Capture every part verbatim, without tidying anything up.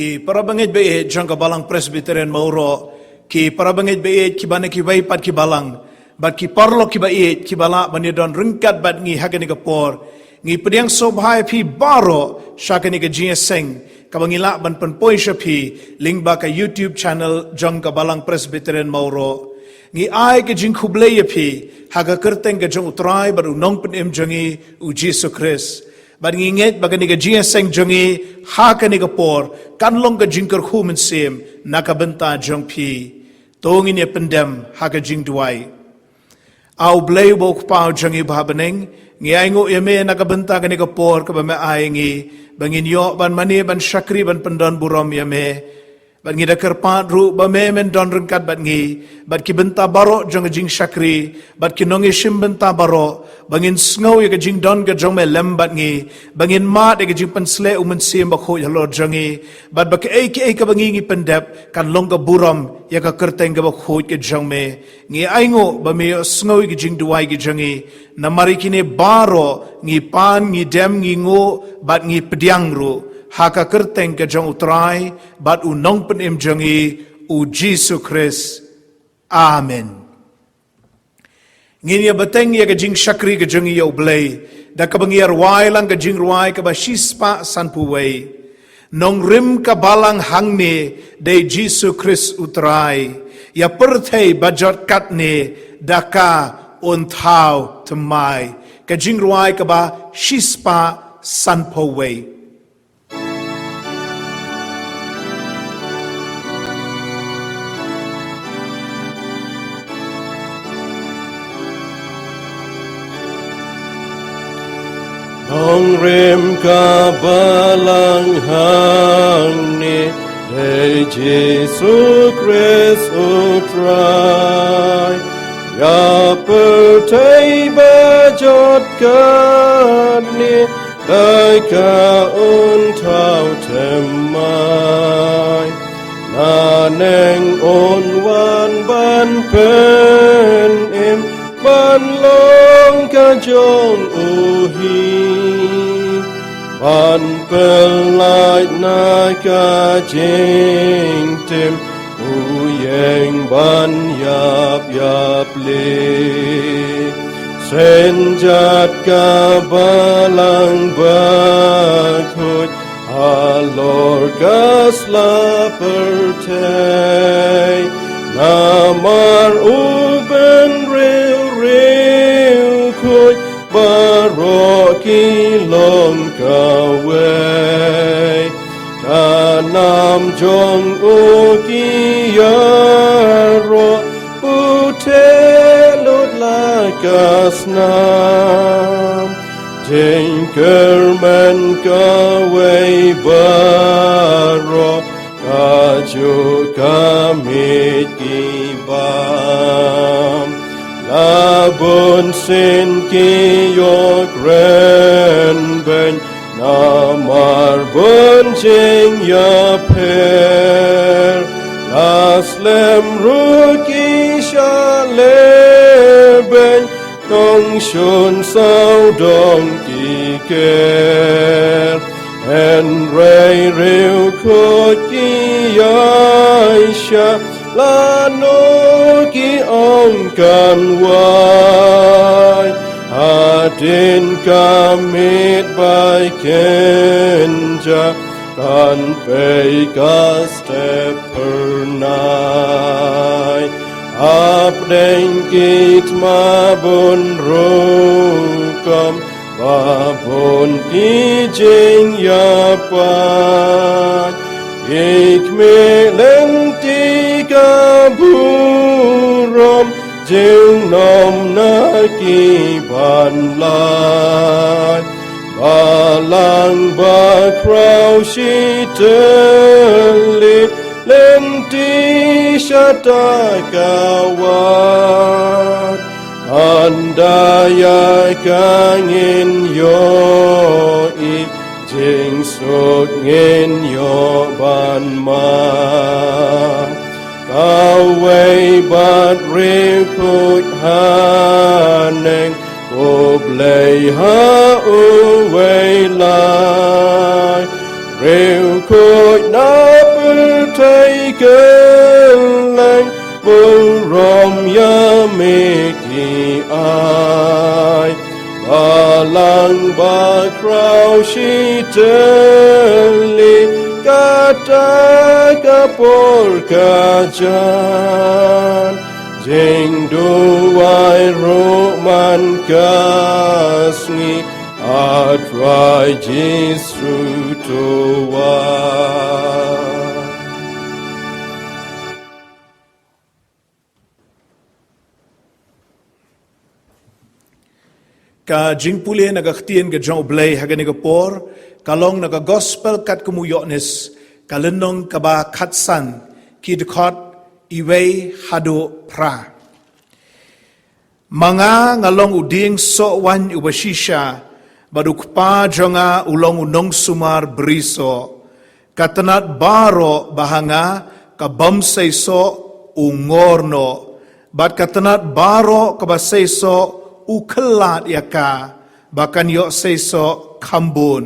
Ki para bangeit baieit jong ka Balang Presbyterian Mawroh, ki para bangeit baieit kiba na kiwei pat ki balang, bad ki paralok kiba ïeit kiba lah ban ïadon ryngkat bad ngi ha kane ka por. Ngi pdiang sngewbha ïa phi baroh sha kane ka jingïaseng kaba ngi lah ban pynpoi sha phi lyngba ka YouTube channel jong ka Balang Presbyterian Mawroh. Ngi ai ka jingkhublei ïa phi ha ka kyrteng ka jong U Trai bad U Nongpynim jong ngi, U Jisu Khrist. Bad ngi ngeit ba kane ka jingïaseng jong ngi ha kane ka por kan long ka jingkyrkhu mynsiem na ka bynta jong phi. To ngin ïa pyndem ha ka jingduwai. A U Blei uba U Kpa jong ngi uba ha bneng, ngi ainguh ïa me na ka bynta kane ka por kaba me ai ngi, ba ngin ïoh ban mane ban shakri ban pyndon burom ïa me. Bad ngi da kyrpad ruh ba me men don ryngkat bad ngi, bad ki bynta baroh jong ka jingshakri, bad ki nongïashim bynta baroh, ba ngin sngew ïa ka jingdon ka jong me lem bad ngi, ba ngin mad ïa ka jingpynsleh U Mynsiem Bakhuid halor jong ngi, bad ba kaei kaei kaba ngi ngi pyndep kan long ka burom ïa ka kyrteng kaba khuid ka jong me. Ngi ainguh ba me ïohsngew ïa ka jingduwai ka jong ngi. Namar ïa kine baroh ngi pan, ngi dem, ngi nguh bad ngi pdiang ruh ha ka kyrteng ka jong U Trai bad U Nongpynim jong ngi, U Jisu Khrist. Amen. Ngin ïa bteng ïa ka jingshakri ka jong ngi ïa U Blei da kaba ngi ïa rwai lang ka jingrwai kaba shispah sanphew wei. Nongrim ka balang hangne dei Jisu Khrist U Trai. Ïa pyrthei bajot katne da ka un thaw thymmai. Ka jingrwai kaba shispah sanphew wei. Nongrim ka balang hangne dei Jisu Khrist U Trai. Ïa pyrthei bajot katne da ka un thaw thymmai. Naneng un wan ban pynim ban long ka jong u hi, ban pyllait na ka jingtim, u ïeng ban ïap ïapli. Synjat ka balang bakhuid halor ka sla pyrthei. Namar u bynriew riewkhuid baroh ki long kawei. Ka nam jong u ki ïaroh, u theh lut la ka snam. Jingkyrmen kawei baroh, kajuh ka miet ki bam. La bunsien ki ïoh kren beiñ namar bun jingïapher. La slem ruh ki shah leh beiñ, nongshun sawdong ki ker. Hynrei riewkhuid ki ïaishah lano ki ong kan wai. Hadien ka miet ba kynjah kan pei ka step phyrnai. Hapdeng ki thma bun rukom ba bun ki jingïapait, ki khmih lynti ka burom, junom na ki ban lait. Balang bakhraw shi tylli, lynti shata ka wad. Ynda ïa ka ngin ïohi, jingsuk ngin ïoh ban mad. Kawei bad riewkhuid haneng, khublei ha uwei lai. Riewkhuid na pyrthei kylleng, burom ïa me ki ai. Balang bakhraw shi tylli, kata ka por ka jan. Jingduwai ruh man ka sngi, A Trai Jisu to wan. Ka jingpule na ka ktien ka jong U Blei ha kane ka por ka long na ka Gospel katkum u Ïoannis, ka lynnong kaba khatsan, ki dkhot iwei haduh phra. Ma nga nga long u dieng soh waiñ uba shisha, bad u Kpa jong nga u long u nongsumar brisoh. Ka tnat baroh ba ha nga ka bym seisoh u ngor noh, bad ka tnat baroh kaba seisoh u khyllad ïa ka, ba kan ïoh seisoh kham bun.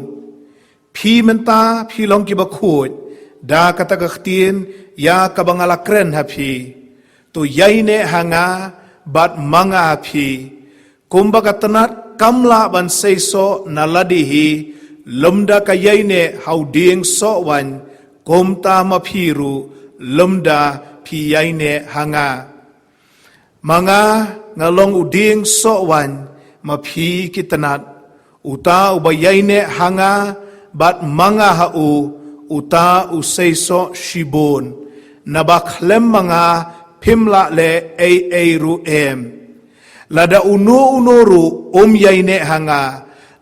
Phi mynta phi long kiba khuid da kata ka ktien ïa kaba nga la kren ha phi. To ïaineh ha nga bad ma nga ha phi. Kumba ka tnat kam lah ban seisoh na lade hi, lymda ka ïaineh ha u dieng soh waiñ, kumta ma phi ruh lymda phi ïaineh ha nga. Ma nga nga long u dieng soh waiñ, ma phi ki tnat. Uta uba ïaineh ha nga bad ma nga ha u, uta u seisoh shibun. Naba khlem ma nga phim lah leh ei ei ruh em. Lada uno uno ruh um ïaineh ha nga,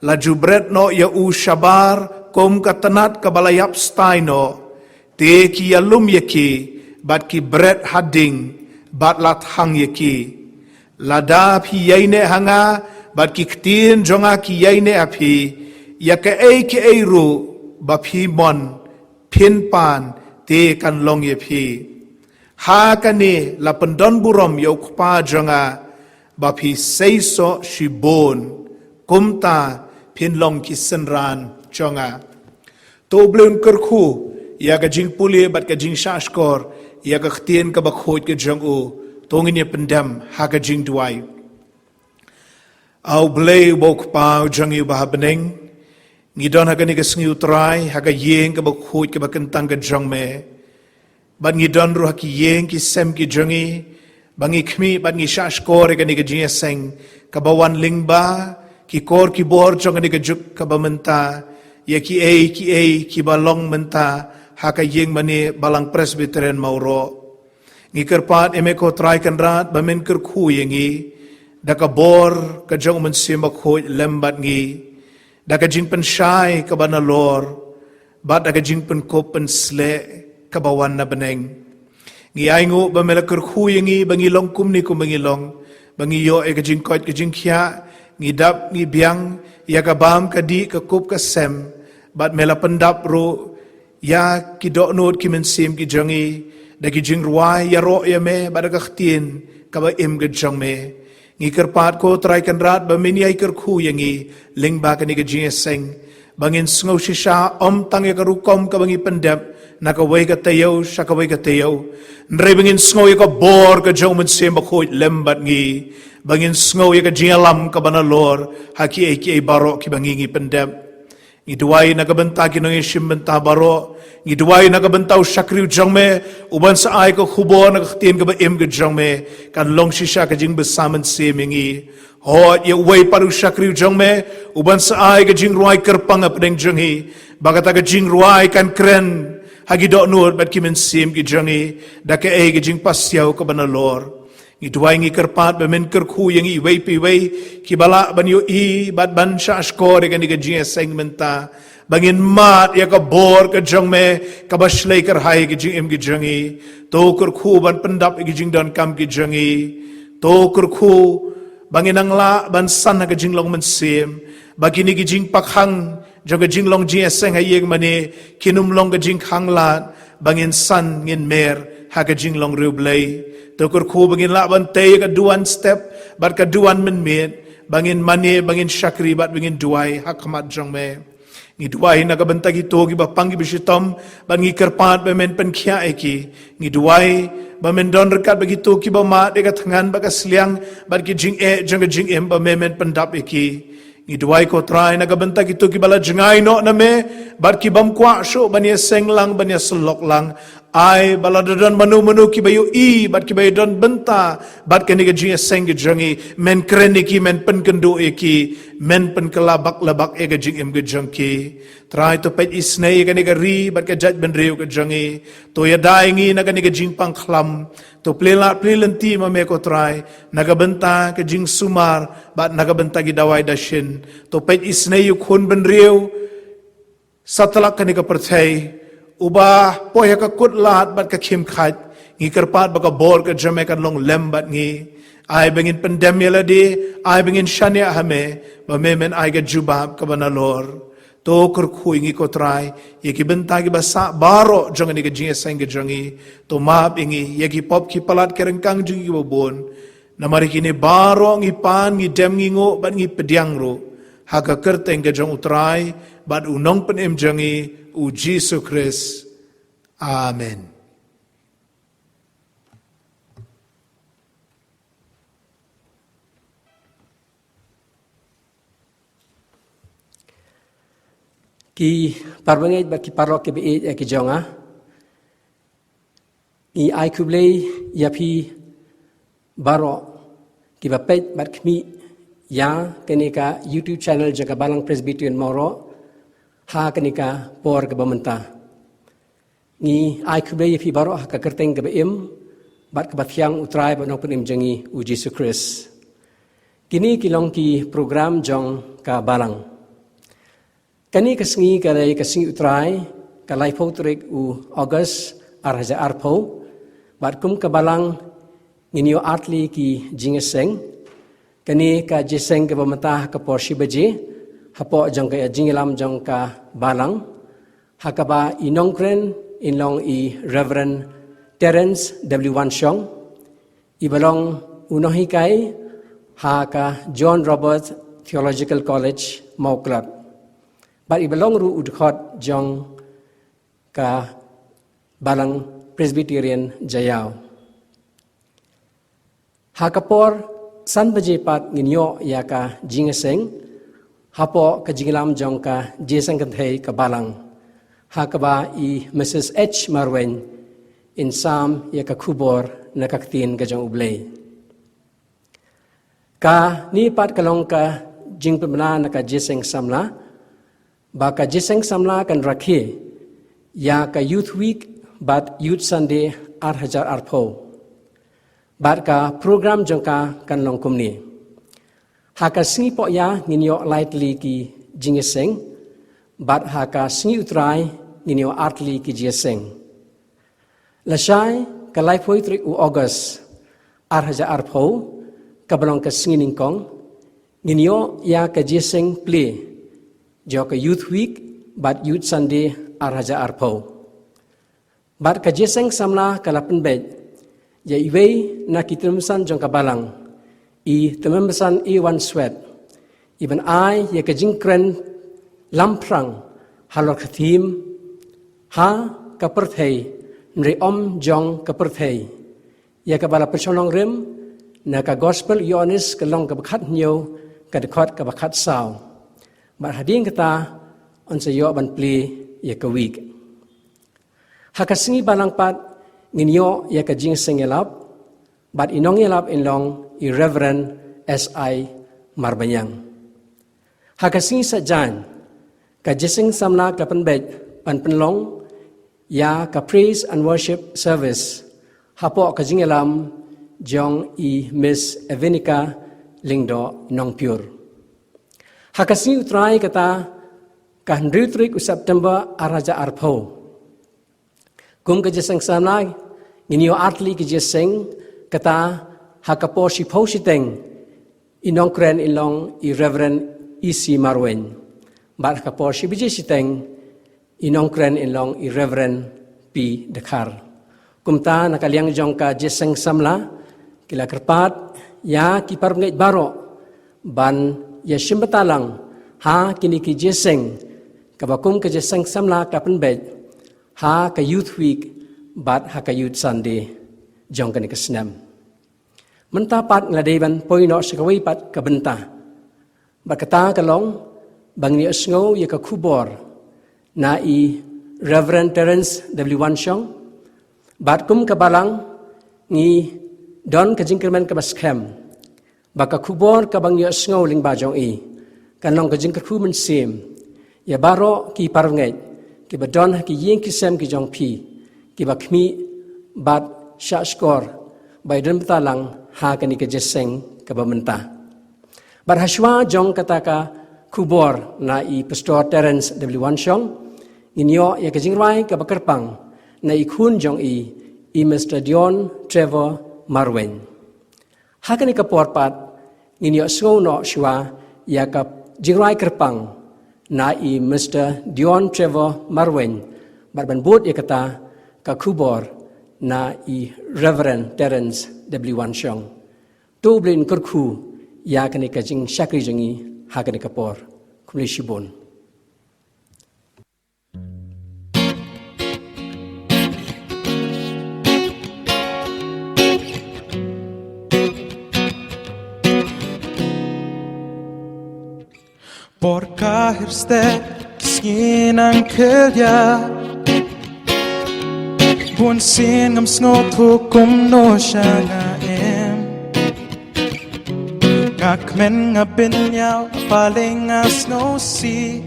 la ju bret noh ïa u shabar kum ka tnat kaba la ïap stai noh. Te ki ïalum ïa ki, bad ki bret ha ding, bad la thang ïa ki. Lada phi ïaineh ha nga bad ki ktien jong nga ki ïaineh ha phi, ïa kaei kaei ruh ba phi mon, phin pan, te kan long ïa phi. Ha kane la pyndonburom ïa u Kpa jong nga, ba phi seisoh shibun, kumta phin long ki synran jong nga. To U Blei un kyrkhu ïa ka jingpule bad ka jingshahshkor ïa ka ktien kaba khuid ka jong u. To ngin ïa pyndem ha ka jingduwai. A U Blei uba u Kpa u jong ngi uba ha bneng, ngi don ha kane ka sngi U Trai ha ka ïing kaba khuid kaba kyntang ka jong me. Bad ngi don ruh ha ki ïing ki sem ki jong ngi, ba ngi khmih bad ngi shahshkor ïa kane ka jingïaseng kaba wan lyngba ki kor ki bor jong kane ka juk kaba mynta, ïa kiei kiei kiba long mynta ha ka ïing mane Balang Presbyterian Mawroh. Ngi kyrpad ïa me ko Trai Kynrad ba men kyrkhu ïa ngi da ka bor ka jong U Mynsiem Bakhuid lem bad ngi, da ka jingpynshai kaba nalor, bad da ka jingpynkup pynsleh kaba wan na bneng. Ngi ainguh ba me la kyrkhu ïa ngi ba ngi long kumne kumba ngi long, ba ngi ïoh ïa ka jingkoit ka jingkhiah, ngi dap ngi biang ïa ka bam ka dih ka kup ka sem, bad me la pyndap ruh ïa ki dohnud ki mynsiem ki jong ngi da ki jingrwai ïaroh ïa me bad da ka ktien kaba im ka jong me. Ngi kyrpad ko Trai Kynrad ba men ïai kyrkhu ïa ngi lyngba kane ka jingïaseng, ba ngin sngew shisha ym tang ïa ka rukom kaba ngi pyndep na kawei ka taïew sha kawei ka taïew, hynrei ba ngin sngew ïa ka bor ka jong U Mynsiem Bakhuid lem bad ngi, ba ngin sngew ïa ka jingïalam kaba nalor ha kiei kiei baroh kiba ngi ngi pyndep. Ngi duwai na ka bynta ki nongïashim bynta baroh. Ngi duwai na ka bynta u shakri u jong me, uban sa ai ka khubor na ka ktien kaba im ka jong me, kan long shisha ka jingbsa mynsiem ïa ngi. Hooid ïa uwei pat u shakri u jong me, uban sa ai ka jingrwai kyrpang hapdeng jong ngi, ba kata ka jingrwai kan kren ha ki dohnud bad ki mynsiem ki jong ngi da kaei ka jingpasiaw kaba nalor. Ngi duwai ngi kyrpad ba men kyrkhu ïa ngi iwei pa iwei kiba lah ban ïohi bad ban shahshkor ïa kane ka jingïaseng mynta, ba ngin mad ïa ka bor ka jong me kaba shlei kyrhai ïa ka jingim ka jong ngi. To kyrkhu ban pyndap ïa ka jingdonkam ka jong ngi. To kyrkhu ba ngin nang lah ban san ha ka jinglong mynsiem, ba kine ki jingpakhang jong ka jinglong jingïaseng ha ïing mane kin ym long ka jingkhanglad, ba ngin san ngin mer ha ka jinglong riewblei. To kyrkhu ba ngin lah ban tei ka duwan step bad ka duwan mynmiet, ba ngin mane, ba ngin shakri bad ba ngin duwai ha khmat jong me. Ngi duwai na ka bynta kito kiba pang kiba shitom, bad ngi kyrpad ba men pynkhiah ïa ki. Ngi duwai ba men don ryngkat bad kito kiba mad ïa ka thngan bad ka sliang, bad ki jingeh jong ka jingim, ba men men pyndap ïa ki. Ngi duwai ko Trai na ka bynta kito kiba la jngai noh na me, bad kibym kwah shuh ban ïaseng lang, ban ïasyllok lang. Ai ba lada don mano mano kiba ïohi bad kiba ïadon bynta bad kane ka jingïaseng ka jong ngi, men kren ïa ki, men pynkynduh ïa ki, men pynkylla bak la bak ïa ka jingim ka jong ki. Trai, to peit isynei ïa kane ka ri bad ka jaitbynriew ka jong ngi. To ïada ïa ngi na kane ka jingpang khlam. To plie lad plie lynti ma me ko Trai, na ka bynta ka jingsumar bad na ka bynta ki dawai dashin. To peit isynei ïa u khun bynriew satlak kane ka pyrthei, uba poi ha ka kut lad bad ka khim khait. Ngi kyrpad ba ka bor ka jong me kan long lem bad ngi. Ai ba ngin pyndem ïa lade, ai ba ngin shaniah ha me, ba me men ai ka jubab kaba nalor. To kyrkhu ïa ngi ko Trai ïa ki bynta kiba sah baroh jong kane ka jingïaseng ka jong ngi. To map ïa ngi ïa ki pop ki palat ki ryngkang jong ngi kiba bun. Namar ïa kine baroh ngi pan, ngi dem, ngi nguh bad ngi pdiang ruh ha ka kyrteng ka jong u Trai bad u Nongpynim jong ngi, u Jisu Khrist. Amen. Ki parabangeit bad ki paralok kiba ïeit, eh, ki jong nga, ngi ai khublei ïa phi baroh kiba peit bad khmih ïa kane ka YouTube channel jong ka Balang Presbyterian Mawroh ha kane ka por kaba mynta. Ngi ai khublei ïa phi baroh ha ka kyrteng kaba im bad kaba thiang u Trai bad Nongpynim jong ngi, u Jisu Khrist. Kine ki long ki program jong ka Balang. Kane ka sngi ka dei ka sngi u Trai, ka laiphew tarik u August ar hajar arphew, bad kum ka Balang ngin ïoh artylli ki jingïaseng. Kane ka jingïaseng kaba mynta ha ka por shi baje, hapoh jong ka jingïalam jong ka Balang, ha kaba i nongkren in long i Reverend Terence W Wanshong, iba long u nonghikai ha ka John Roberts Theological College, Mawkyrwat. Bad iba long ruh u dkhot jong ka Balang Presbyterian Jaïaw. Ha ka por san baje pat ngin ïoh ïa ka jingïaseng hapoh ka jingïalam jong ka jingïaseng kynthei ka Balang, ha kaba i Missus H Marwein in sam ïa ka khubor na ka ktien ka jong U Blei. Kane pat ka long ka jingpynbna na ka jingïaseng samla, ba ka jingïaseng samla kan rakhe ïa ka Youth Week bad Youth Sunday ar hajar arphew. Bad ka program jong ka kan long kumne: ha ka sngi Pohiar ngin ïoh lai tylli ki jingïaseng, bad ha ka sngi U Trai ngin ïoh ar tylli ki jingïaseng. Lashai ka laiphew tarik u August ar hajar arphew, kaba long ka sngi nyngkong, ngin ïoh ïa ka jingïaseng plie jong ka Youth Week bad Youth Sunday ar hajar arphew. Bad ka jingïaseng samla ka la pynbeit ïa iwei na ki tymmen basan jong ka Balang, i tymmen basan Ewan Swett, iban ai ïa ka jingkren lamphrang halor ka theme Ha ka pyrthei, hynrei ym jong ka pyrthei, ïa kaba la pynshong nongrim na ka Gospel Ïoannis ka lynnong kaba khathynñiew, ka dkhot kaba khatsaw. Bad hadien kata yn sa ïoh ban plie ïa ka wik. Ha ka sngi Balang pat ngin ïoh ïa ka jingïaseng ïalap, bad i nongïalap in long i Reverend S I Marbaniang. Ha ka sngi Saitjaiñ, ka jingïaseng samla ka la pynbeit ban pynlong ïa ka Praise and Worship Service hapoh ka jingïalam jong i Miss Evenica Lyngdoh Nongpyiur. Ha ka sngi U Trai kata, ka hynriew tarik u September ar hajar arphew, kum ka jingïaseng samla, ngin ïoh ar tylli ki jingïaseng, kata ha ka por shiphew shiteng, i nongkren in long i Reverend E C Marwein. Bad ha ka por shi baje shiteng, i nongkren in long i Reverend P Dkhar. Kumta na ka liang jong ka jingïaseng samla, ki la kyrpad ïa ki parabangeit baroh ban ïashim bynta lang ha kine ki jingïaseng, kaba kum ka jingïaseng samla ka pynbeit ha ka Youth Week bad ha ka Youth Sunday jong kane ka snem. Mynta pat nga la dei ban poi noh sha kawei pat ka bynta. Bad kata ka long ba ngin ïohsngew ïa ka khubor na i Reverend Terence W Wanshong. Bad kum ka balang ngi don ka jingkyrmen kaba skhem ba ka khubor kaba ngin ïohsngew lyngba jong i kan long ka jingkyrkhu mynsiem ïa baroh ki parangeit kiba don ha ki ïing ki sem ki jong phi, kiba khmih bad shahshkor ba ïadon bynta lang ha kane ka jingïaseng kaba mynta. Bad hashwa jong kata ka khubor na i Pastor Terence W Wanshong, ngin ïoh ïa ka jingrwai kaba kyrpang na i khun jong i, i Mister Dion Trevor Marwein. Ha kane ka por pat ngin ïohsngew noh shwa ïa ka jingrwai kyrpang na i Mister Dion Trevor Marwein, bad ban bud ïa kata ka khubor na i Reverend Terence W Wanshong. To U Blei un kyrkhu ïa kane ka jingshakri jong ngi ha kane ka por. Khublei shibun. Por ka hir stet, ki sngi nang khyllia. Bun sien ngam sngewthuh kumno sha nga em. Nga kmen nga bynñiaw, nga paleng nga sngewsih.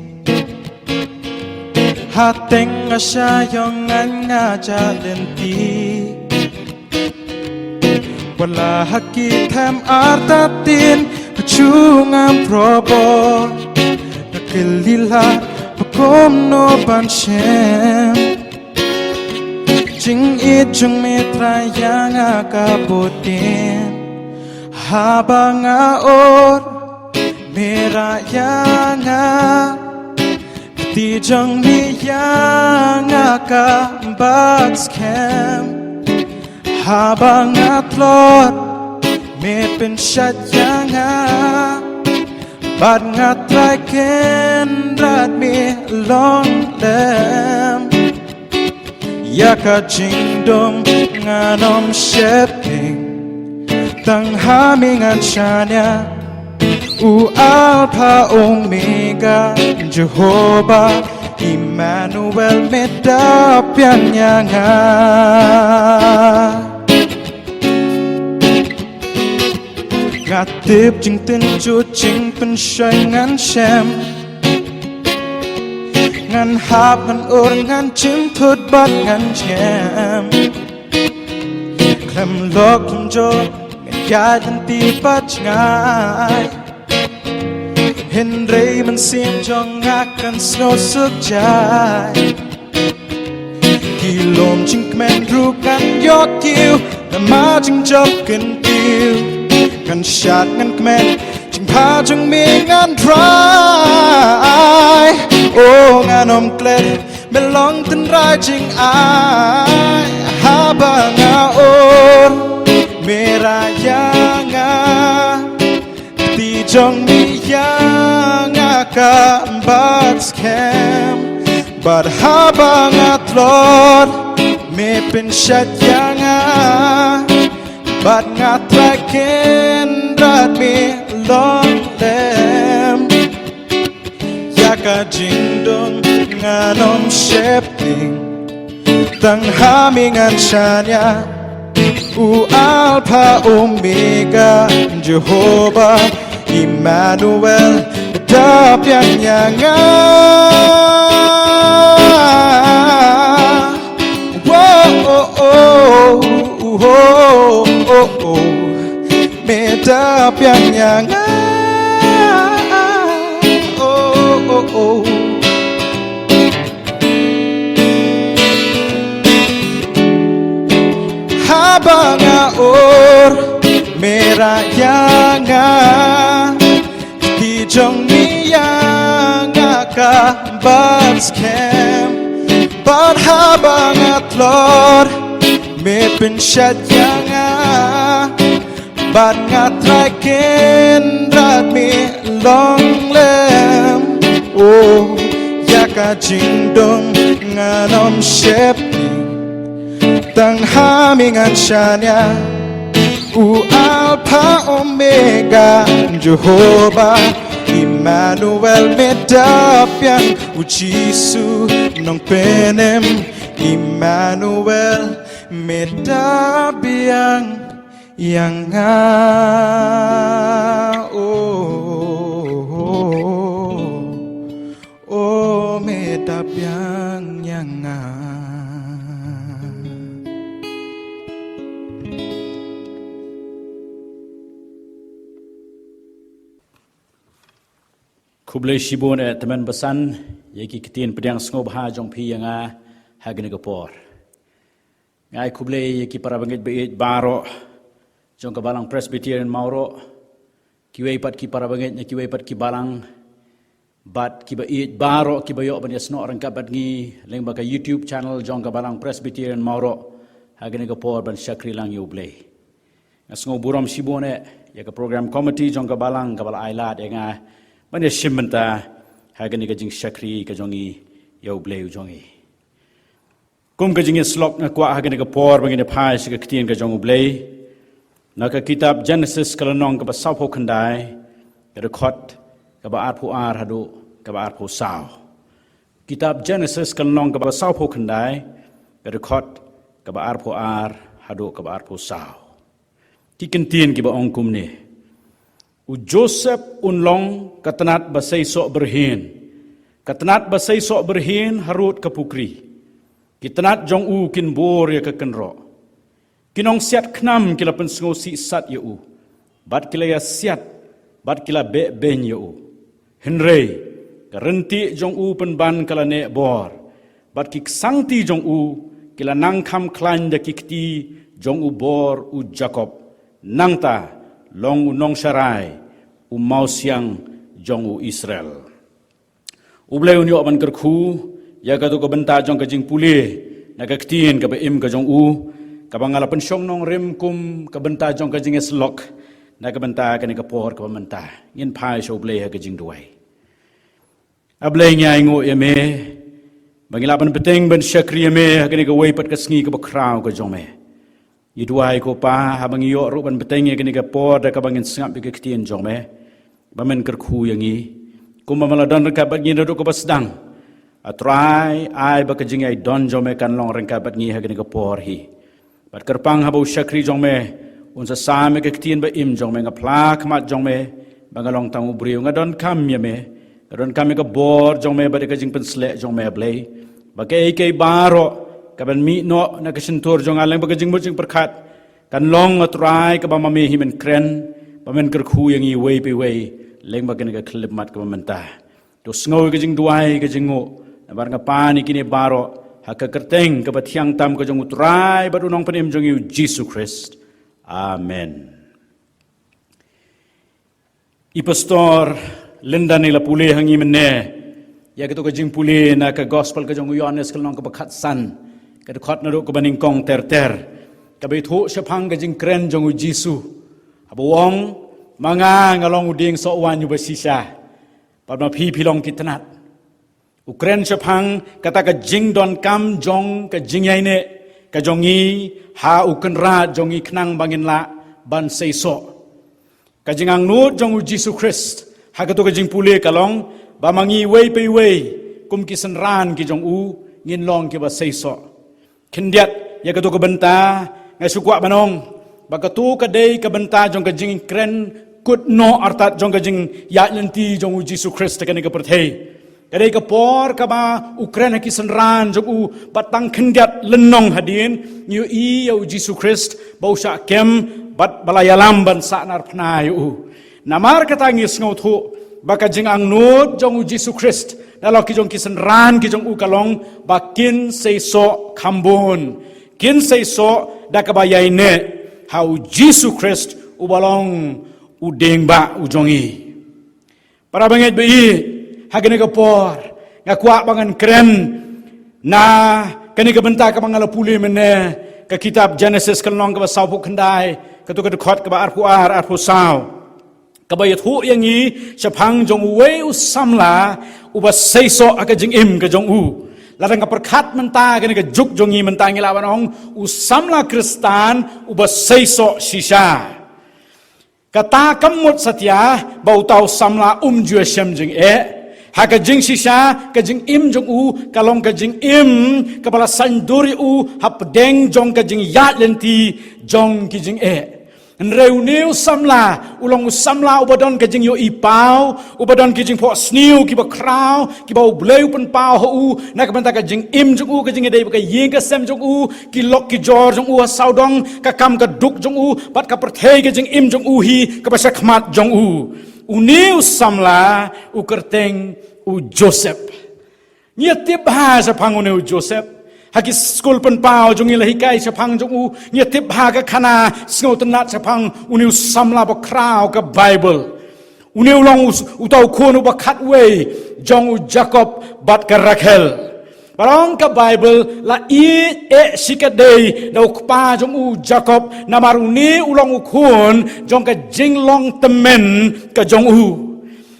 Hateng nga sha ïong ngan nga jah lynti. Wat la ha ki them artatien ka jong nga probo. Nga kylli lad ba kumno ban shem. Jingïeit jong me Trai ïa nga ka bud dien. Haba nga ur me rah ïa nga. Kti jong me ïa nga kam bat skhem. Haba nga tlot me pynshait ïa nga. Bad nga Trai Kynrad me long lem. Ïa ka jingdum ngan ym sheptieng. Tang ha me ngan shaniah. U Alpha Omega, Jehovah Emmanuel, me da pdiang ïa nga. Nga tip jingtynjuh jingpynshoi ngan shem. Ngan hap ngan ur ngan jingthut bad ngan jem. Khlem lok khlem jor ngan ïaid lynti bad jngai. Hynrei mynsiem jong nga kan sngewsuk jai. Ki lum jingkmen ruh kan ïoh kiew namar jingjop kyntiew. Ngan shad ngan kmen jingbha jong me ngan rai. Oh ngan ym klet me long tynrai jingai. Haba nga ur me rah ïa nga. Kti jong me ïa nga kam bat skhem. Bad haba nga tlot me pynshait ïa nga. Bad nga Trai Kynrad me long lem. Ïa ka jingdum ngan ym sheptieng. Tang ha me ngan shaniah. U Alpha Omega, Jehovah Emmanuel, da pdiang ïa nga. Whoa, oh, oh, oh, oh, oh. Me da pdiang ïa nga. Oh, oh, oh. Haba nga ur me rah ïa nga. Kti jong me ïa nga kam bat skhem. Bad haba nga tlot me pynshait ïa nga. Bad nga Trai Kynrad me long lem. Oh ïa Ka jingdum ngan ym sheptieng, tang ha me ngan shaniah. U Alpha Omega, Jehovah Emmanuel me da biang. U Jisu Nongpynim, Emmanuel me da biang ïa nga. Oh, oh, oh. Oh, me da biang ïa nga. Khublei shibun eh tymmen basan ïa ki ktien pdiang sngewbha jong phi ïa nga ha kane ka por. Nga ai khublei ïa ki para bangeit ba ïeit baroh jong ka Balang Presbyterian Mawroh, kiwei pat ki para bangeit na kiwei pat ki balang, bad ki ba ïeit baroh ki ba ïoh ban ïasnoh ryngkat bad ngi lyngba ka YouTube channel jong ka Balang Presbyterian Mawroh ha kane ka por ban shakri lang ïa U Blei. Nga sngewburom shibun eh ïa ka program committee jong ka balang kaba la ai lad ïa nga ban ïashim bynta ha kane ka jingshakri ka jong ngi ïa U Blei u jong ngi. Kum ka jingïasyllok nga kwah ha kane ka por ba ngin ïa phai sha ka ktien ka jong U Blei na ka kitab Genesis ka lynnong kaba sawphew khyndai, ka dkhot kaba arphew ar haduh kaba arphew saw. Kitab Genesis ka lynnong kaba sawphew khyndai, ka dkhot kaba arphew ar haduh kaba arphew saw. Ki kyntien kiba ong kumne: U Joseph un long ka tnat ba seisoh byrhin, ka tnat ba seisoh byrhin harud ka pukri. Ki tnat jong u kin bur ïa ka kynroh. Ki nongsiat khnam ki la pynsngewsih sat ïa u, bad ki la ïasiat, bad ki la beh beiñ ïa u. Hynrei ka ryntih jong u pynban ka la neh bor, bad ki ksangti jong u ki la nang kham khlaiñ da ki kti jong u bor u Jakob. Nangta long u nongsharai u mawsiang jong u Israel. U Blei un ïoh ban kyrkhu ïa kato ka bynta jong ka jingpule na ka ktien kaba im ka jong u, kaba nga la pynshong nongrim kum ka bynta jong ka jingïasyllok na ka bynta kane ka por kaba mynta. Ngin phai sha U Blei ha ka jingduwai. A Blei, ngi ainguh ïa me ba ngi lah ban bteng ban shakri ïa me ha kane kawei pat ka sngi kaba khraw ka jong me. Ngi duwai ko Pa, haba ngi ïoh ruh ban bteng ïa kane ka por da kaba ngin sngap ïa ka ktien jong me, ba men kyrkhu ïa ngi kumba me la don ryngkat bad ngi naduh kaba sdang. A Trai, ai ba ka jingïaidon jong me kan long ryngkat bad ngi ha kane ka por hi. Bad kyrpang haba u shakri jong me un sa sam ïa ka ktien ba im jong me, nga phla khmat jong me ba nga long tang u briew, nga donkam ïa me, nga donkam ïa ka bor jong me bad ïa ka jingpynsleh jong me, A Blei, ba kaei kaei baroh kaban mih noh na ka shyntur jong nga lyngba ka jingmut jingpyrkhat kan long, A Trai, kaba ma me hi men kren, ba men kyrkhu ïa ngi iwei pa iwei lyngba kane ka khyllipmat kaba mynta. To sngew ïa ka jingduwai, ka jingnguh, namar nga pan ïa kine baroh ha ka kyrteng kaba thiang tam ka jong U Trai bad U Nongpynim jong ngi U Jisu Khrist. Amen. I Pastor Linda i la pule ha ngi mynne ïa kato ka jingpule na ka Gospel ka jong u Ïoannis ka lynnong kaba khatsan, ka dkhot naduh kaba nyngkong ter ter, kaba ïathuh shaphang ka jingkren jong U Jisu, haba u ong: Ma nga, nga long u dieng soh waiñ uba shisha, bad ma phi, phi long ki tnat. U kren shaphang kata ka jingdonkam jong ka jingïaineh ka jong ngi ha U Kynrad jong ngi khnang ba ngin lah ban seisoh. Ka jingangnud jong U Jisu Khrist ha kato ka jingpule ka long ba ma ngi iwei pa iwei kum ki synran ki jong u ngin long kiba seisoh. Khyndiat ïa kato ka bynta, nga shu kwah ban ong ba kato ka dei ka bynta jong ka jingkren kut noh artat jong ka jingïaid lynti jong U Jisu Khrist ha kane ka pyrthei. Ka dei ka por kaba u kren ha ki synran jong u, bad tang khyndiat lynnong hadien ngi ïohi ïa U Jisu Khrist ba u shah kem bad ba la ïalam ban sahnarphna ïa u. Namar kata ngi sngewthuh ba ka jingangnud jong U Jisu Khrist na la ki jong ki synran ki jong u ka long ba kin seisoh kham bun, kin seisoh da kaba ïaineh ha U Jisu Khrist uba long u dieng bah u jong ngi. Para bangeit ba ïeit, ha kane ka por nga kwah ba ngan kren na kane ka bynta kaba nga la pule mynne, ka kitab Genesis ka lynnong kaba sawphew khyndai, kato ka dkhot kaba arphew ar, arphew saw. Kaba ïathuh ïa ngi shaphang jong uwei u samla uba seisoh ha ka jingim ka jong u. Lada nga pyrkhat mynta kane ka juk jong ngi mynta ngi lah ban ong u samla Khristan uba seisoh shisha. Kata kam mut satia ba uta u samla um ju ïashem jingeh. Ha ka jingshisha, ka jingim jong u ka long ka jingim kaba la saiñdur ïa u hapdeng jong ka jingïaid lynti jong ki jingeh. Hynrei une u samla u long u samla uba don ka jingïohi paw, uba don ki jingphohsniew kiba khraw, kiba U Blei u pynpaw ha u na ka bynta ka jingim jong u, ka jingïadei bad ka ïing ka sem jong u, ki lok ki jor jong u ha sawdong, ka kam ka duk jong u bad ka pyrthei, ka jingim jong u hi kaba shakhmat jong u. Une u samla u kyrteng u Joseph. Ngi ïa tip bha shaphang une u Joseph. Ha ki skul pynpaw jong ngi la hikai shaphang jong u. Ngi ïa tip bha ka khana sngewtynnat shaphang une u samla bakhraw ka Baibl. Une u long u, uta u khun uba khatwei jong u Jakob bad ka Rakhel. Ba long ka Baibl la ïeit eh shikatdei da u kpa jong u Jakob, namar une u long u khun jong ka jinglong tymmen ka jong u.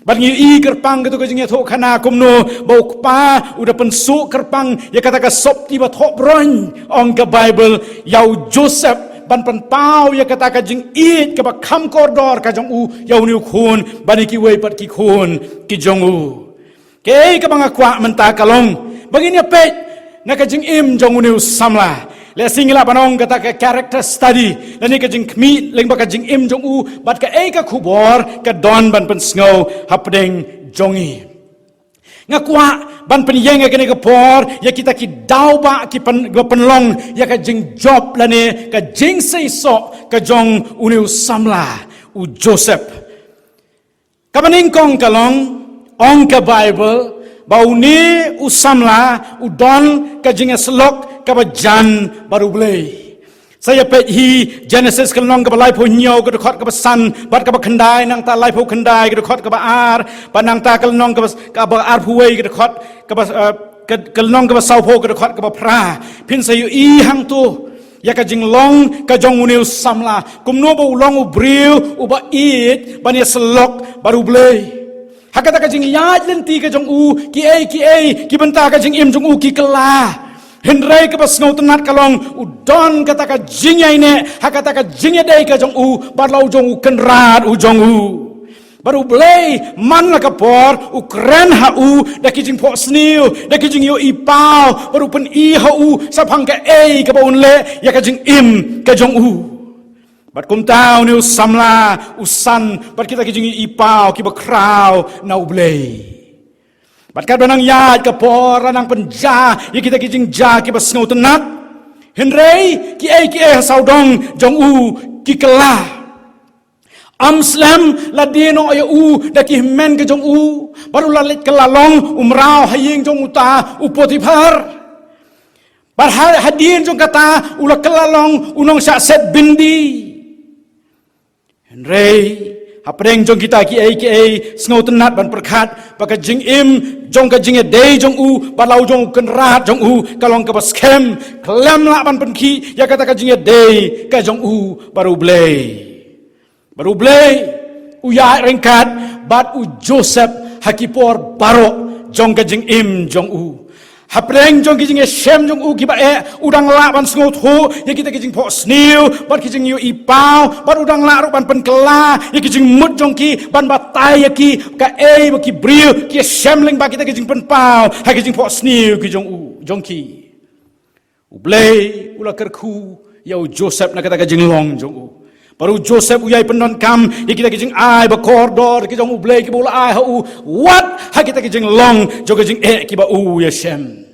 Bad ngi i kyrpang kato ka jingïathuh khana kumno ba u kpa u da pynsuh kyrpang ïa kata ka sopti ba thoh broin, ong ka Baibl, ïa u Joseph ban pynpaw ïa kata ka jingïeit kaba kham kordor ka jong u ïa une u khun bad ïa kiwei pat ki khun ki jong u. Kaei kaba nga kwah mynta ka long ba ngin ïa peit na ka jingim jong une u samla. Lehse ngi lah ban ong kata ka character study lane ka jingkhmih lyngba ka jingim jong u bad kaei ka khubor ka don ban pynsngew hapdeng jong ngi. Nga kwah ban pynïeng ïa kane ka por ïa kita ki daw ba ki pyn, ba pynlong ïa ka jingjop lane ka jingseisoh ka jong une u samla u Joseph. Kaba nyngkong ka long, ong ka Baibl ba une u samla u don ka jingïasyllok kaba jan bad U Blei. Sa ïa peit hi Genesis ka lynnong kaba laiphew hynñiew ka dkhot kaba san bad kaba khyndai, nangta laiphew khyndai ka dkhot kaba ar, bad nangta ka lynnong kaba, kaba arphew wei ka dkhot kaba, eh, ka, ka lynnong kaba sawphew ka dkhot kaba phra. Phin sa ïohi hangto ïa ka jinglong ka jong une u samla, kumno ba u long u briew uba ïeit ban ïasyllok bad U Blei. Ha kata ka jingïaid lynti ka jong u, kiei kiei ki bynta ka jingim jong u ki kylla. Hynrei kaba sngewtynnat ka long u don kata ka jingïaineh ha kata ka jingïadei ka jong u bad la u jong u kynrad u jong u. Bad U Blei man la ka por u kren ha u da ki jingphohsniew, da ki jingïohi paw, bad u pyni ha u shaphang kaei kaba un leh ïa ka jingim ka jong u. Bad kumta une u samla u san bad kita ki jingïohi paw kiba khraw na U Blei. Bad katba nang ïaid ka por la nang pynjah ïa kita ki jingjia kiba sngewtynnat. Hynrei kiei kiei ha sawdong jong u ki kylla. Ym slem la die noh ïa u da ki hynmen ka jong u, bad u la leit kylla long u mraw ha ïing jong uta u Potiphar. Bad ha, hadien jong kata u la kylla long u nongshah set byndi. Hynrei hapdeng jong kita kiei kiei sngewtynnat ban pyrkhat ba ka jingim jong ka jingïadei jong u bad la u jong u kynrad jong u ka long kaba skhem, khlem lah ban pynkhih ïa kata ka jingïadei ka jong u bad U Blei. Bad U Blei u ïaid ryngkat bad u Joseph ha ki por baroh jong ka jingim jong u. Hapdeng jong ki jingïashem jong u kiba eh, u dang lah ban sngewthuh ïa kita ki jingphohsniew bad ki jingïohi paw, bad u dang lah ruh ban pynkylla ïa ki jingmut jong ki, ban batai ïa ki kaei ba ki briew ki ïashem lyngba kita ki jingpynpaw ha ki jingphohsniew ki jong u, jong ki. U Blei u la kyrkhu ïa u Joseph na kata ka jinglong jong u. Bad u Joseph u ïai pyndonkam ïa kita ki jingai ba kordor ki jong U Blei kiba u la ai ha u, wat ha kita ki jinglong jong ka jingeh kiba u ïashem.